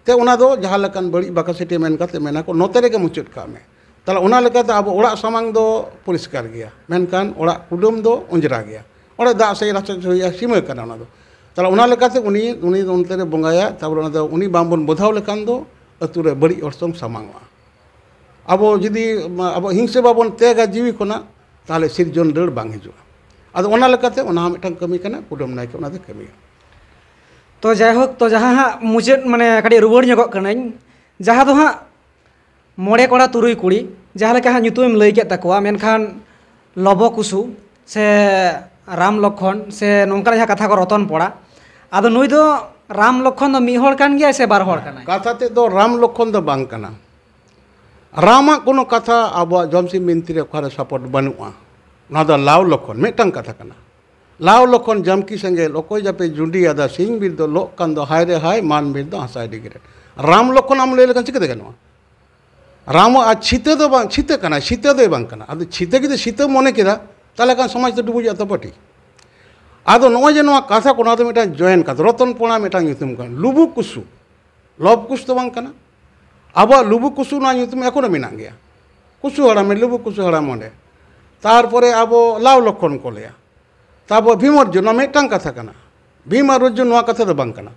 ᱛᱮ ᱚᱱᱟ ᱫᱚ ᱡᱟᱦᱟᱸ ᱞᱮᱠᱟᱱ ᱵᱟᱹᱲᱤᱡ ᱵᱟᱠᱟ ᱥᱤᱴᱤ ᱢᱮᱱ ᱠᱟᱛᱮ ᱢᱮᱱᱟ ᱠᱚ, ᱱᱚᱛᱮ ᱨᱮᱜᱮ ᱢᱩᱪᱟᱹᱫ ᱠᱟᱜ ᱢᱮ᱾ ᱛᱟᱦᱚᱞᱮ ᱚᱱᱟ ᱞᱮᱠᱟᱛᱮ ᱟᱵᱚ ᱚᱲᱟᱜ ᱥᱟᱢᱟᱝ ᱫᱚ ᱯᱚᱨᱤᱥᱠᱟᱨ ᱜᱮᱭᱟ, ᱢᱮᱱᱠᱷᱟᱱ ᱚᱲᱟᱜ ᱠᱩᱰᱟᱹᱢ ᱫᱚ ᱚᱸᱡᱽᱨᱟ ᱜᱮᱭᱟ᱾ ᱚᱸᱰᱮ ᱫᱟᱜ ᱥᱮᱡ ᱨᱟᱪᱟ ᱦᱩᱭᱩᱜᱼᱟ, ᱥᱤᱢᱟᱹ ᱠᱟᱱᱟ ᱚᱱᱟ ᱫᱚ᱾ ᱛᱟᱦᱚᱞᱮ ᱚᱱᱟ ᱞᱮᱠᱟᱛᱮ ᱩᱱᱤ, ᱩᱱᱤ ᱫᱚ ᱚᱱᱛᱮ ᱨᱮ ᱵᱚᱸᱜᱟᱭᱟ, ᱛᱟᱨᱯᱚᱨᱮ ᱚᱱᱟ ᱫᱚ ᱩᱱᱤ ᱵᱟᱝᱵᱚᱱ ᱵᱚᱫᱷᱟᱣ ᱞᱮᱠᱷᱟᱱ ᱫᱚ ᱟᱹᱛᱩ ᱨᱮ ᱵᱟᱹᱲᱤᱡ ᱚᱨᱥᱚᱝ ᱥᱟᱢᱟᱝᱚᱜᱼᱟ᱾ ᱟᱵᱚ ᱡᱩᱫᱤ, ᱟᱵᱚ ᱦᱤᱝᱥᱟᱹ ᱵᱟᱵᱚᱱ ᱛᱮᱜᱟ ᱡᱤᱣᱤ ᱠᱷᱚᱱᱟᱜ, ᱛᱟᱦᱚᱞᱮ ᱥᱤᱨᱡᱚᱱ ᱫᱟᱹᱲ ᱵᱟᱝ ᱦᱤᱡᱩᱜᱼᱟ᱾ ᱟᱫᱚ ᱚᱱᱟ ᱞᱮᱠᱟᱛᱮ ᱚᱱᱟ ᱦᱚᱸ ᱢᱤᱫᱴᱟᱝ ᱠᱟᱹᱢᱤ ᱠᱟᱱᱟ, ᱠᱩᱰᱟᱹᱢ ᱱᱟᱭᱠᱮ ᱚᱱᱟ ᱫᱚ ᱠᱟᱹᱢᱤᱭᱟ᱾ ᱛᱚ ᱡᱟᱭᱦᱳᱠ, ᱛᱚ ᱡᱟᱦᱟᱸ ᱦᱟᱸᱜ ᱢᱩᱪᱟᱹᱫ, ᱢᱟᱱᱮ ᱠᱟᱹᱴᱤᱡ ᱨᱩᱣᱟᱹᱲ ᱧᱚᱜᱚᱜ ᱠᱟᱹᱱᱟᱹᱧ, ᱡᱟᱦᱟᱸ ᱫᱚ ᱦᱟᱸᱜ ᱢᱚᱬᱮ ᱠᱚᱲᱟ ᱛᱩᱨᱩᱭ ᱠᱩᱲᱤ, ᱡᱟᱦᱟᱸ ᱞᱮᱠᱟ ᱦᱟᱸᱜ ᱧᱩᱛᱩᱢᱮᱢ ᱞᱟᱹᱭ ᱠᱮᱫ ᱛᱟᱠᱚᱣᱟ, ᱢᱮᱱᱠᱷᱟᱱ ᱞᱚᱵᱚ ᱠᱩᱥᱩ ᱥᱮ ᱨᱟᱢ ᱞᱚᱠᱠᱷᱚᱱ ᱥᱮ ᱱᱚᱝᱠᱟᱱᱟᱜ ᱡᱟᱦᱟᱸ ᱠᱟᱛᱷᱟ ᱠᱚ ᱨᱚᱛᱚᱱ ᱯᱚᱲᱟ, ᱟᱫᱚ ᱱᱩᱭ ᱫᱚ ᱨᱟᱢ ᱞᱚᱠᱠᱷᱚᱱ ᱫᱚ ᱢᱤᱫ ᱦᱚᱲ ᱠᱟᱱ ᱜᱮᱭᱟᱭ ᱥᱮ ᱵᱟᱨ ᱦᱚᱲ ᱠᱟᱱᱟᱭ? ᱠᱟᱛᱷᱟ ᱛᱮᱫ ᱫᱚ ᱨᱟᱢ ᱞᱚᱠᱠᱷᱚᱱ ᱫᱚ ᱵᱟᱝ ᱠᱟᱱᱟ᱾ ᱨᱟᱢᱟᱜ ᱠᱳᱱᱳ ᱠᱟᱛᱷᱟ ᱟᱵᱚᱣᱟᱜ ᱡᱚᱢᱥᱤᱢ ᱵᱤᱱᱛᱤ ᱨᱮ ᱚᱠᱟᱨᱮ ᱥᱟᱯᱳᱨᱴ ᱵᱟᱹᱱᱩᱜᱼᱟ᱾ ᱱᱚᱣᱟ ᱫᱚ ᱞᱟᱣ ᱞᱚᱠᱠᱷᱚᱱ ᱢᱤᱫᱴᱟᱝ ᱠᱟᱛᱷᱟ ᱠᱟᱱᱟ᱾ ᱞᱟᱣ ᱞᱚᱠᱠᱷᱚᱱ ᱡᱟᱢᱠᱤ ᱥᱮᱸᱜᱮᱞ, ᱚᱠᱚᱭ ᱡᱟᱯᱮ ᱡᱩᱸᱰᱤᱭᱟᱫᱟ, ᱥᱤᱧ ᱵᱤᱨ ᱫᱚ ᱞᱚᱜ ᱠᱟᱱ ᱫᱚ, ᱦᱟᱭ ᱨᱮ ᱦᱟᱭ, ᱢᱟᱱ ᱵᱤᱨ ᱫᱚ ᱦᱟᱥᱟᱭ ᱰᱤᱜᱽ ᱨᱮ᱾ ᱨᱟᱢ ᱞᱚᱠᱠᱷᱚᱱ ᱟᱢ ᱞᱟᱹᱭ ᱞᱮᱠᱷᱟᱱ ᱪᱤᱠᱟᱹᱛᱮ ᱜᱟᱱᱚᱜᱼᱟ? ᱨᱟᱢ ᱟᱨ ᱪᱷᱤᱛᱟᱹ ᱫᱚ ᱵᱟᱝ, ᱪᱷᱤᱛᱟᱹ ᱠᱟᱱᱟᱭ, ᱥᱤᱛᱟᱹ ᱫᱚᱭ ᱵᱟᱝ ᱠᱟᱱᱟ᱾ ᱟᱫᱚ ᱪᱷᱤᱛᱟᱹ ᱡᱩᱫᱤ ᱥᱤᱛᱟᱹ ᱢᱚᱱᱮ ᱠᱮᱫᱟ, ᱛᱟᱦᱚᱞᱮ ᱠᱷᱟᱱ ᱥᱚᱢᱟᱡᱽ ᱫᱚ ᱰᱩᱵᱩᱡᱚᱜᱼᱟ ᱛᱚ ᱯᱟᱹᱴᱤ᱾ ᱟᱫᱚ ᱱᱚᱜᱼᱚᱭ ᱡᱮ ᱱᱚᱣᱟ ᱠᱟᱛᱷᱟ ᱠᱚ, ᱱᱚᱣᱟ ᱫᱚ ᱢᱤᱫᱴᱟᱝ ᱡᱚᱭᱮᱱ ᱠᱟᱛᱷᱟ, ᱨᱚᱛᱚᱱ ᱯᱚᱲᱟ ᱢᱤᱫᱴᱟᱝ ᱧᱩᱛᱩᱢ ᱠᱟᱱᱟ, ᱞᱩᱵᱩ ᱠᱩᱥᱩ, ᱞᱚᱵ ᱠᱩᱥ ᱫᱚ ᱵᱟᱝ ᱠᱟᱱᱟ᱾ ᱟᱵᱚᱣᱟᱜ ᱞᱩᱵᱩ ᱠᱩᱥᱩ ᱱᱚᱣᱟ ᱧᱩᱛᱩᱢ ᱮᱠᱷᱚᱱᱳ ᱢᱮᱱᱟᱜ ᱜᱮᱭᱟ᱾ ᱠᱩᱥᱩ ᱦᱟᱲᱟᱢᱮ, ᱞᱩᱵᱩ ᱠᱩᱥᱩ ᱦᱟᱲᱟᱢ ᱚᱸᱰᱮ᱾ ᱛᱟᱨᱯᱚᱨᱮ ᱟᱵᱚ ᱞᱟᱣ ᱞᱚᱠᱠᱷᱚᱱ ᱠᱚ ᱞᱟᱹᱭᱟ᱾ ᱛᱟᱨᱯᱚᱨ ᱵᱷᱤᱢ ᱚᱨᱡᱩᱱ, ᱱᱚᱣᱟ ᱢᱤᱫᱴᱟᱝ ᱠᱟᱛᱷᱟ ᱠᱟᱱᱟ᱾ ᱵᱷᱤᱢ ᱟᱨ ᱚᱨᱡᱩᱱ ᱱᱚᱣᱟ ᱠᱟᱛᱷᱟ ᱫᱚ ᱵᱟᱝ ᱠᱟᱱᱟ᱾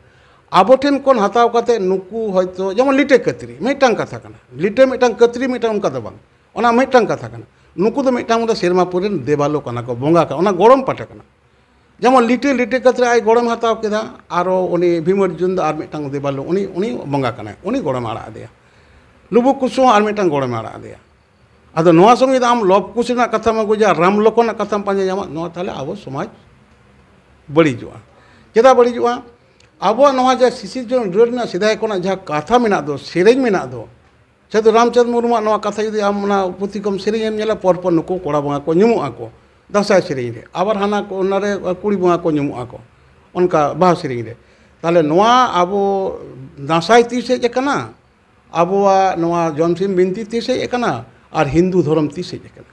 ᱟᱵᱚ ᱴᱷᱮᱱ ᱠᱷᱚᱱ ᱦᱟᱛᱟᱣ ᱠᱟᱛᱮ ᱱᱩᱠᱩ ᱦᱚᱭᱛᱳ, ᱡᱮᱢᱚᱱ ᱞᱤᱴᱟᱹ ᱠᱟᱹᱛᱨᱤ, ᱢᱤᱫᱴᱟᱝ ᱠᱟᱛᱷᱟ ᱠᱟᱱᱟ᱾ ᱞᱤᱴᱟᱹ ᱢᱤᱫᱴᱟᱝ, ᱠᱟᱹᱛᱨᱤ ᱢᱤᱫᱴᱟᱝ, ᱚᱱᱠᱟ ᱫᱚ ᱵᱟᱝ᱾ ᱚᱱᱟ ᱢᱤᱫᱴᱟᱝ ᱠᱟᱛᱷᱟ ᱠᱟᱱᱟ᱾ ᱱᱩᱠᱩ ᱫᱚ ᱢᱤᱫᱴᱟᱝ ᱢᱚᱛᱚ ᱥᱮᱨᱢᱟ ᱯᱩᱨᱤ ᱨᱮᱱ ᱫᱮᱵᱟᱞᱳ ᱠᱟᱱᱟ ᱠᱚ, ᱵᱚᱸᱜᱟ ᱠᱟᱱᱟ, ᱚᱱᱟ ᱜᱚᱲᱚᱢ ᱯᱟᱴᱷᱟ ᱠᱟᱱᱟ᱾ ᱡᱮᱢᱚᱱ ᱞᱤᱴᱟᱹ, ᱞᱤᱴᱟᱹ ᱠᱟᱹᱛᱨᱤ ᱟᱡ ᱜᱚᱲᱚᱢ ᱦᱟᱛᱟᱣ ᱠᱮᱫᱟ, ᱟᱨᱚ ᱩᱱᱤ ᱵᱷᱤᱢ ᱚᱨᱡᱩᱱ ᱫᱚ ᱟᱨ ᱢᱤᱫᱴᱟᱝ ᱫᱮᱵᱟᱞᱳ, ᱩᱱᱤ, ᱩᱱᱤ ᱵᱚᱸᱜᱟ ᱠᱟᱱᱟᱭ, ᱩᱱᱤ ᱜᱚᱲᱚᱢ ᱟᱲᱟᱜ ᱟᱫᱮᱭᱟ᱾ ᱞᱩᱵᱩ ᱠᱩᱥᱩ ᱦᱚᱸ ᱟᱨ ᱢᱤᱫᱴᱟᱝ ᱜᱚᱲᱚᱢ ᱟᱲᱟᱜ ᱟᱫᱮᱭᱟ᱾ ᱟᱫᱚ ᱱᱚᱣᱟ ᱥᱚᱸᱜᱮ ᱡᱩᱫᱤ ᱟᱢ ᱞᱚᱵ ᱠᱩᱥᱤ ᱨᱮᱱᱟᱜ ᱠᱟᱛᱷᱟᱢ ᱟᱹᱜᱩᱭᱟ, ᱨᱟᱢ ᱞᱚᱠᱠᱷᱚᱱ ᱨᱮᱱᱟᱜ ᱠᱟᱛᱷᱟᱢ ᱯᱟᱸᱡᱟ ᱧᱟᱢᱟ, ᱱᱚᱣᱟ ᱛᱟᱦᱞᱮ ᱟᱵᱚ ᱥᱚᱢᱟᱡᱽ ᱵᱟᱹᱲᱤᱡᱚᱜᱼᱟ᱾ ᱪᱮᱫᱟᱜ ᱵᱟᱹᱲᱤᱡᱚᱜᱼᱟ? ᱟᱵᱚᱣᱟᱜ ᱱᱚᱣᱟ ᱡᱮ ᱥᱤᱥᱤᱨ ᱡᱚᱱᱚᱢ ᱰᱟᱹᱨ ᱨᱮᱱᱟᱜ ᱥᱮᱫᱟᱭ ᱠᱷᱚᱱᱟᱜ ᱡᱟᱦᱟᱸ ᱠᱟᱛᱷᱟ ᱢᱮᱱᱟᱜ ᱫᱚ, ᱥᱮᱨᱮᱧ ᱢᱮᱱᱟᱜ ᱫᱚ, ᱥᱟᱹᱫᱷᱩ ᱨᱟᱢᱪᱟᱸᱫᱽ ᱢᱩᱨᱢᱩᱣᱟᱜ ᱱᱚᱣᱟ ᱠᱟᱛᱷᱟ ᱡᱩᱫᱤ ᱟᱢ ᱚᱱᱟ ᱯᱩᱛᱷᱤ ᱠᱚᱢ ᱥᱮᱨᱮᱧ ᱮᱢ ᱧᱮᱞᱟ, ᱯᱚᱨ ᱯᱚᱨ ᱱᱩᱠᱩ ᱠᱚᱲᱟ ᱵᱚᱸᱜᱟ ᱠᱚ ᱧᱩᱢᱩᱜ ᱟᱠᱚ ᱫᱟᱸᱥᱟᱭ ᱥᱮᱨᱮᱧ ᱨᱮ, ᱟᱵᱟᱨ ᱦᱟᱱᱟ ᱠᱚ, ᱚᱱᱟᱨᱮ ᱠᱩᱲᱤ ᱵᱚᱸᱜᱟ ᱠᱚ ᱧᱩᱢᱩᱜ ᱟᱠᱚ ᱚᱱᱠᱟ ᱵᱟᱦᱟ ᱥᱮᱨᱮᱧ ᱨᱮ᱾ ᱛᱟᱦᱞᱮ ᱱᱚᱣᱟ ᱟᱵᱚ ᱫᱟᱸᱥᱟᱭ ᱛᱤᱥ ᱦᱮᱡ ᱟᱠᱟᱱᱟ? ᱟᱵᱚᱣᱟᱜ ᱱᱚᱣᱟ ᱡᱚᱢᱥᱤᱢ ᱵᱤᱱᱛᱤ ᱛᱤᱥ ᱦᱮᱡ ᱟᱠᱟᱱᱟ? ᱟᱨ ᱦᱤᱱᱫᱩ ᱫᱷᱚᱨᱚᱢ ᱛᱤᱥ ᱦᱮᱡ ᱟᱠᱟᱱᱟ?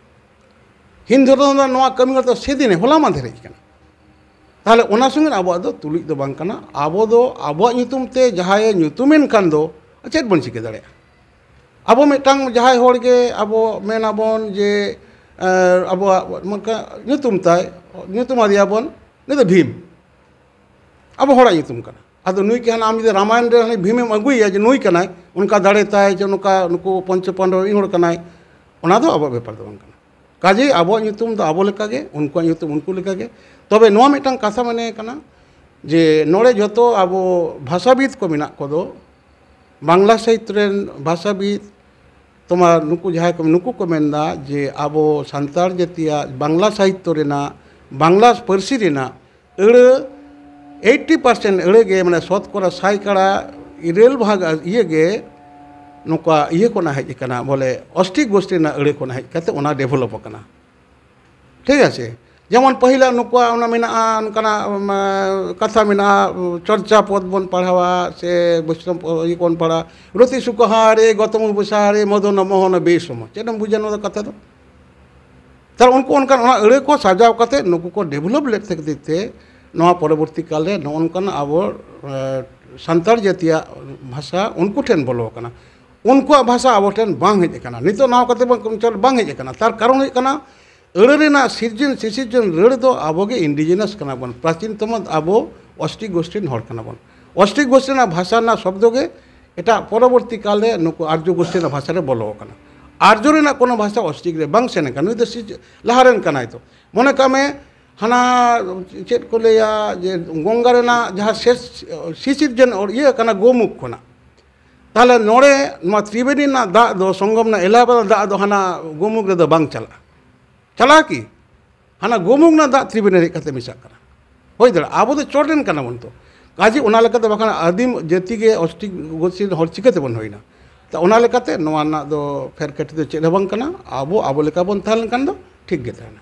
ᱦᱤᱱᱫᱩ ᱫᱷᱚᱨᱚᱢ ᱨᱮᱱᱟᱜ ᱱᱚᱣᱟ ᱠᱟᱹᱢᱤ ᱦᱚᱨᱟ ᱫᱚ ᱥᱮᱫᱤᱱᱮ, ᱦᱚᱞᱟ ᱢᱟᱫᱷᱮᱨ ᱦᱮᱡ ᱟᱠᱟᱱᱟ᱾ ᱛᱟᱦᱞᱮ ᱚᱱᱟ ᱥᱚᱸᱜᱮ ᱟᱵᱚᱣᱟᱜ ᱫᱚ ᱛᱩᱞᱩᱡ ᱫᱚ ᱵᱟᱝ ᱠᱟᱱᱟ᱾ ᱟᱵᱚ ᱫᱚ ᱟᱵᱚᱣᱟᱜ ᱧᱩᱛᱩᱢ ᱛᱮ ᱡᱟᱦᱟᱸᱭᱮ ᱧᱩᱛᱩᱢᱮᱱ ᱠᱷᱟᱱ ᱫᱚ ᱪᱮᱫ ᱵᱚᱱ ᱪᱤᱠᱟᱹ ᱫᱟᱲᱮᱭᱟᱜᱼᱟ? ᱟᱵᱚ ᱢᱤᱫᱴᱟᱝ ᱡᱟᱦᱟᱸᱭ ᱦᱚᱲ ᱜᱮ ᱟᱵᱚ ᱢᱮᱱ ᱟᱵᱚᱱ ᱡᱮ, ᱮ, ᱟᱵᱚᱣᱟᱜ ᱢᱚᱱᱠᱟ ᱧᱩᱛᱩᱢ ᱛᱟᱭ, ᱧᱩᱛᱩᱢ ᱟᱫᱮᱭᱟᱵᱚᱱ, ᱱᱩᱭ ᱫᱚ ᱵᱷᱤᱢ, ᱟᱵᱚ ᱦᱚᱲᱟᱜ ᱧᱩᱛᱩᱢ ᱠᱟᱱᱟ᱾ ᱟᱫᱚ ᱱᱩᱭ ᱠᱤ ᱦᱟᱱᱟ ᱟᱢ ᱡᱩᱫᱤ ᱨᱟᱢᱟᱭᱚᱱ ᱨᱮ ᱦᱟᱱᱮ ᱵᱷᱤᱢᱮᱢ ᱟᱹᱜᱩᱭᱮᱭᱟ ᱡᱮ ᱱᱩᱭ ᱠᱟᱱᱟᱭ, ᱚᱱᱠᱟ ᱫᱟᱲᱮ ᱛᱟᱭ, ᱡᱮ ᱱᱚᱝᱠᱟ ᱱᱩᱠᱩ ᱯᱚᱧᱪᱚ ᱯᱟᱱᱰᱚᱵ ᱨᱤᱱ ᱦᱚᱲ ᱠᱟᱱᱟᱭ, ᱚᱱᱟ ᱫᱚ ᱟᱵᱚᱣᱟᱜ ᱵᱮᱯᱟᱨ ᱫᱚ ᱵᱟᱝ ᱠᱟᱱᱟ᱾ ᱠᱟᱡᱮᱭ ᱟᱵᱚᱣᱟᱜ ᱧᱩᱛᱩᱢ ᱫᱚ ᱟᱵᱚ ᱞᱮᱠᱟᱜᱮ, ᱩᱱᱠᱩᱣᱟᱜ ᱧᱩᱛᱩᱢ ᱩᱱᱠᱩ ᱞᱮᱠᱟᱜᱮ᱾ ᱛᱚᱵᱮ ᱱᱚᱣᱟ ᱢᱤᱫᱴᱟᱝ ᱠᱟᱛᱷᱟ ᱢᱟᱱᱮ ᱠᱟᱱᱟ ᱡᱮ ᱱᱚᱰᱮ ᱡᱚᱛᱚ ᱟᱵᱚ ᱵᱷᱟᱥᱟᱵᱤᱫ ᱠᱚ ᱢᱮᱱᱟᱜ ᱠᱚᱫᱚ, ᱵᱟᱝᱞᱟ ᱥᱟᱦᱤᱛ ᱨᱮᱱ ᱵᱷᱟᱥᱟᱵᱤᱫ, ᱛᱳᱢᱟᱨ ᱱᱩᱠᱩ ᱡᱟᱦᱟᱸᱭ ᱠᱚ, ᱱᱩᱠᱩ ᱠᱚ ᱢᱮᱱᱫᱟ ᱡᱮ ᱟᱵᱚ ᱥᱟᱱᱛᱟᱲ ᱡᱟᱹᱛᱤᱭᱟᱜ ᱵᱟᱝᱞᱟ ᱥᱟᱦᱤᱛᱛᱚ ᱨᱮᱱᱟᱜ ᱵᱟᱝᱞᱟ ᱯᱟᱹᱨᱥᱤ ᱨᱮᱱᱟᱜ ᱟᱹᱲᱟᱹ eighty percent ᱟᱹᱲᱟᱹ ᱜᱮ, ᱢᱟᱱᱮ ᱥᱚᱛᱠᱚᱨᱟ ᱥᱟᱭᱠᱟᱲᱟ ᱤᱨᱟᱹᱞ ᱵᱷᱟᱜᱽ ᱤᱭᱟᱹ ᱜᱮ ᱱᱚᱝᱠᱟ ᱤᱭᱟᱹ ᱠᱷᱚᱱᱟᱜ ᱦᱮᱡ ᱟᱠᱟᱱᱟ, ᱵᱚᱞᱮ ᱚᱥᱴᱤᱠ ᱜᱳᱥᱴᱤ ᱨᱮᱱᱟᱜ ᱟᱹᱲᱟᱹ ᱠᱷᱚᱱᱟᱜ ᱦᱮᱡ ᱠᱟᱛᱮ ᱚᱱᱟ develop ᱟᱠᱟᱱᱟ᱾ ᱴᱷᱤᱠ ᱟᱪᱷᱮ? ᱡᱮᱢᱚᱱ ᱯᱟᱹᱦᱤᱞᱟᱜ ᱱᱩᱠᱩᱣᱟᱜ ᱚᱱᱟ ᱢᱮᱱᱟᱜᱼᱟ, ᱚᱱᱠᱟᱱᱟᱜ ᱩᱢ, ᱠᱟᱛᱷᱟ ᱢᱮᱱᱟᱜᱼᱟ, ᱪᱚᱨᱪᱟ ᱯᱚᱫ ᱵᱚᱱ ᱯᱟᱲᱦᱟᱣᱟ ᱥᱮ ᱵᱳᱭᱥᱱᱚᱵ ᱤᱭᱟᱹ ᱵᱚᱱ ᱯᱟᱲᱦᱟᱣᱟ, ᱨᱚᱛᱤ ᱥᱩᱠ ᱦᱟᱨᱮ ᱜᱚᱛᱚᱢ ᱩᱯᱚᱥᱟᱨᱮ ᱢᱚᱫᱚᱱ ᱢᱳᱦᱚᱱ ᱵᱮᱥᱚᱢ, ᱪᱮᱫ ᱮᱢ ᱵᱩᱡᱟ ᱱᱚᱣᱟ ᱫᱚ ᱠᱟᱛᱷᱟ ᱫᱚ? ᱛᱟᱦᱞᱮ ᱩᱱᱠᱩ ᱚᱱᱠᱟᱱ ᱚᱱᱟ ᱟᱹᱲᱟᱹ ᱠᱚ ᱥᱟᱡᱟᱣ ᱠᱟᱛᱮ ᱱᱩᱠᱩ ᱠᱚ develop ᱞᱮᱫ ᱠᱷᱟᱹᱛᱤᱨ ᱛᱮ ᱱᱚᱣᱟ ᱯᱚᱨᱚᱵᱚᱨᱛᱤ ᱠᱟᱞ ᱨᱮ ᱱᱚᱜᱼᱚ ᱱᱚᱝᱠᱟᱱ ᱟᱵᱚ, ᱮ, ᱥᱟᱱᱛᱟᱲ ᱡᱟᱹᱛᱤᱭᱟᱜ ᱵᱷᱟᱥᱟ ᱩᱱᱠᱩ ᱴᱷᱮᱱ ᱵᱚᱞᱚ ᱟᱠᱟᱱᱟ᱾ ᱩᱱᱠᱩᱣᱟᱜ ᱵᱷᱟᱥᱟ ᱟᱵᱚ ᱴᱷᱮᱱ ᱵᱟᱝ ᱦᱮᱡ ᱟᱠᱟᱱᱟ, ᱱᱤᱛᱚᱜ ᱱᱚᱣᱟ ᱠᱟᱛᱮ ᱵᱟᱝ, ᱵᱟᱝ ᱦᱮᱡ ᱟᱠᱟᱱᱟ᱾ ᱛᱟᱨ ᱠᱟᱨᱚᱱ ᱦᱩᱭᱩᱜ ᱠᱟᱱᱟ, ᱟᱹᱲᱟᱹ ᱨᱮᱱᱟᱜ ᱥᱤᱨᱡᱚᱱ ᱥᱤᱥᱤᱨᱡᱚᱱ ᱨᱟᱹᱲ ᱫᱚ ᱟᱵᱚ ᱜᱮ indigenous ᱠᱟᱱᱟ ᱵᱚᱱ, ᱯᱨᱟᱪᱤᱱ ᱛᱚᱢᱚ ᱟᱵᱚ ᱚᱥᱴᱤᱠ ᱜᱳᱥᱴᱤ ᱨᱮᱱ ᱦᱚᱲ ᱠᱟᱱᱟ ᱵᱚᱱ᱾ ᱚᱥᱴᱤᱠ ᱜᱳᱥᱴᱤ ᱨᱮᱱᱟᱜ ᱵᱷᱟᱥᱟ ᱨᱮᱱᱟᱜ ᱥᱚᱵᱫᱚ ᱜᱮ ᱮᱴᱟᱜ ᱯᱚᱨᱚᱵᱚᱨᱛᱤ ᱠᱟᱞ ᱨᱮ ᱱᱩᱠᱩ ᱟᱨᱡᱚ ᱜᱳᱥᱴᱤ ᱨᱮᱱᱟᱜ ᱵᱷᱟᱥᱟ ᱨᱮ ᱵᱚᱞᱚ ᱟᱠᱟᱱᱟ᱾ ᱟᱨᱡᱚ ᱨᱮᱱᱟᱜ ᱠᱳᱱᱳ ᱵᱷᱟᱥᱟ ᱚᱥᱴᱤᱠ ᱨᱮ ᱵᱟᱝ ᱥᱮᱱ ᱟᱠᱟᱱᱟ, ᱱᱩᱭ ᱫᱚ ᱥᱤᱨᱡ-, ᱞᱟᱦᱟ ᱨᱮᱱ ᱠᱟᱱᱟᱭ ᱛᱚ᱾ ᱢᱚᱱᱮ ᱠᱟᱜ ᱢᱮ, ᱦᱟᱱᱟ ᱪᱮᱫ ᱠᱚ ᱞᱟᱹᱭᱟ, ᱡᱮ ᱜᱚᱝᱜᱟ ᱨᱮᱱᱟᱜ ᱡᱟᱦᱟᱸ ᱥᱮᱥ ᱥᱤᱥᱤᱨᱡᱚᱱ ᱚᱨ-, ᱤᱭᱟᱹ ᱠᱟᱱᱟ ᱜᱳᱢᱩᱠ ᱠᱷᱚᱱᱟᱜ, ᱛᱟᱦᱞᱮ ᱱᱚᱰᱮ ᱱᱚᱣᱟ ᱛᱨᱤᱵᱮᱱᱤ ᱨᱮᱱᱟᱜ ᱫᱟᱜ ᱫᱚ ᱥᱚᱝᱜᱚᱢ ᱨᱮᱱᱟᱜ ᱮᱞᱟᱦᱟᱵᱟᱫ ᱫᱟᱜ ᱫᱚ ᱦᱟᱱᱟ ᱜᱳᱢᱩᱠ ᱨᱮᱫᱚ ᱵᱟᱝ ᱪᱟᱞᱟᱜᱼᱟ᱾ ᱪᱟᱞᱟᱜᱼᱟ ᱠᱤ? ᱦᱟᱱᱟ ᱜᱳᱢᱩᱠ ᱨᱮᱱᱟᱜ ᱫᱟᱜ ᱛᱨᱤᱵᱮᱱᱤ ᱨᱮ ᱦᱮᱡ ᱠᱟᱛᱮ ᱢᱮᱥᱟᱜ ᱠᱟᱱᱟ᱾ ᱦᱩᱭ ᱫᱟᱲᱮᱭᱟᱜᱼᱟ, ᱟᱵᱚ ᱫᱚ ᱪᱚᱴ ᱨᱮᱱ ᱠᱟᱱᱟ ᱵᱚᱱ ᱛᱚ᱾ ᱠᱟᱡᱮ ᱚᱱᱟ ᱞᱮᱠᱟᱛᱮ ᱵᱟᱠᱷᱟᱱ ᱟᱹᱫᱤᱢ ᱡᱟᱹᱛᱤ ᱜᱮ ᱚᱥᱴᱤᱠ ᱜᱳᱥᱴᱤ ᱨᱮᱱ ᱦᱚᱲ ᱪᱤᱠᱟᱹ ᱛᱮᱵᱚᱱ ᱦᱩᱭᱱᱟ? ᱛᱚ ᱚᱱᱟ ᱞᱮᱠᱟᱛᱮ ᱱᱚᱣᱟ ᱨᱮᱱᱟᱜ ᱫᱚ ᱯᱷᱮᱨ ᱠᱟᱹᱴᱤ ᱫᱚ ᱪᱮᱫ ᱦᱚᱸ ᱵᱟᱝ ᱠᱟᱱᱟ᱾ ᱟᱵᱚ, ᱟᱵᱚ ᱞᱮᱠᱟ ᱵᱚᱱ ᱛᱟᱦᱮᱸ ᱞᱮᱱᱠᱷᱟᱱ ᱫᱚ ᱴᱷᱤᱠ ᱜᱮ ᱛᱟᱦᱮᱱᱟ᱾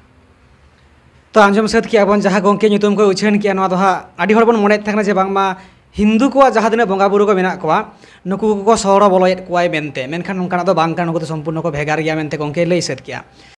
ᱛᱚ ᱟᱸᱡᱚᱢ ᱥᱟᱹᱛ ᱠᱮᱜᱼᱟ ᱵᱚᱱ, ᱡᱟᱦᱟᱸ ᱜᱚᱢᱠᱮ ᱧᱩᱛᱩᱢ ᱠᱚ ᱩᱪᱷᱟᱹᱱ ᱠᱮᱜᱼᱟ, ᱱᱚᱣᱟ ᱫᱚ ᱦᱟᱸᱜ ᱟᱹᱰᱤ ᱦᱚᱲ ᱵᱚᱱ ᱢᱚᱱᱮᱭᱮᱫ ᱛᱟᱦᱮᱸ ᱠᱟᱱᱟ ᱡᱮ ᱵᱟᱝᱢᱟ ᱦᱤᱱᱫᱩ ᱠᱚᱣᱟᱜ ᱡᱟᱦᱟᱸ ᱛᱤᱱᱟᱹᱜ ᱵᱚᱸᱜᱟ ᱵᱩᱨᱩ ᱠᱚ ᱢᱮᱱᱟᱜ ᱠᱚᱣᱟ, ᱱᱩᱠᱩ ᱠᱚᱠᱚ ᱥᱚᱦᱚᱨᱚ ᱵᱚᱞᱚᱭᱮᱫ ᱠᱚᱣᱟᱭ ᱢᱮᱱᱛᱮ, ᱢᱮᱱᱠᱷᱟᱱ ᱱᱚᱝᱠᱟᱱᱟᱜ ᱫᱚ ᱵᱟᱝ ᱠᱟᱱᱟ, ᱱᱩᱠᱩ ᱫᱚ ᱥᱚᱢᱯᱩᱨᱱᱚ ᱠᱚ ᱵᱷᱮᱜᱟᱨ ᱜᱮᱭᱟ ᱢᱮᱱᱛᱮ ᱜᱚᱢᱠᱮ ᱞᱟᱹᱭ ᱥᱟᱹᱛ ᱠᱮᱜᱼᱟ᱾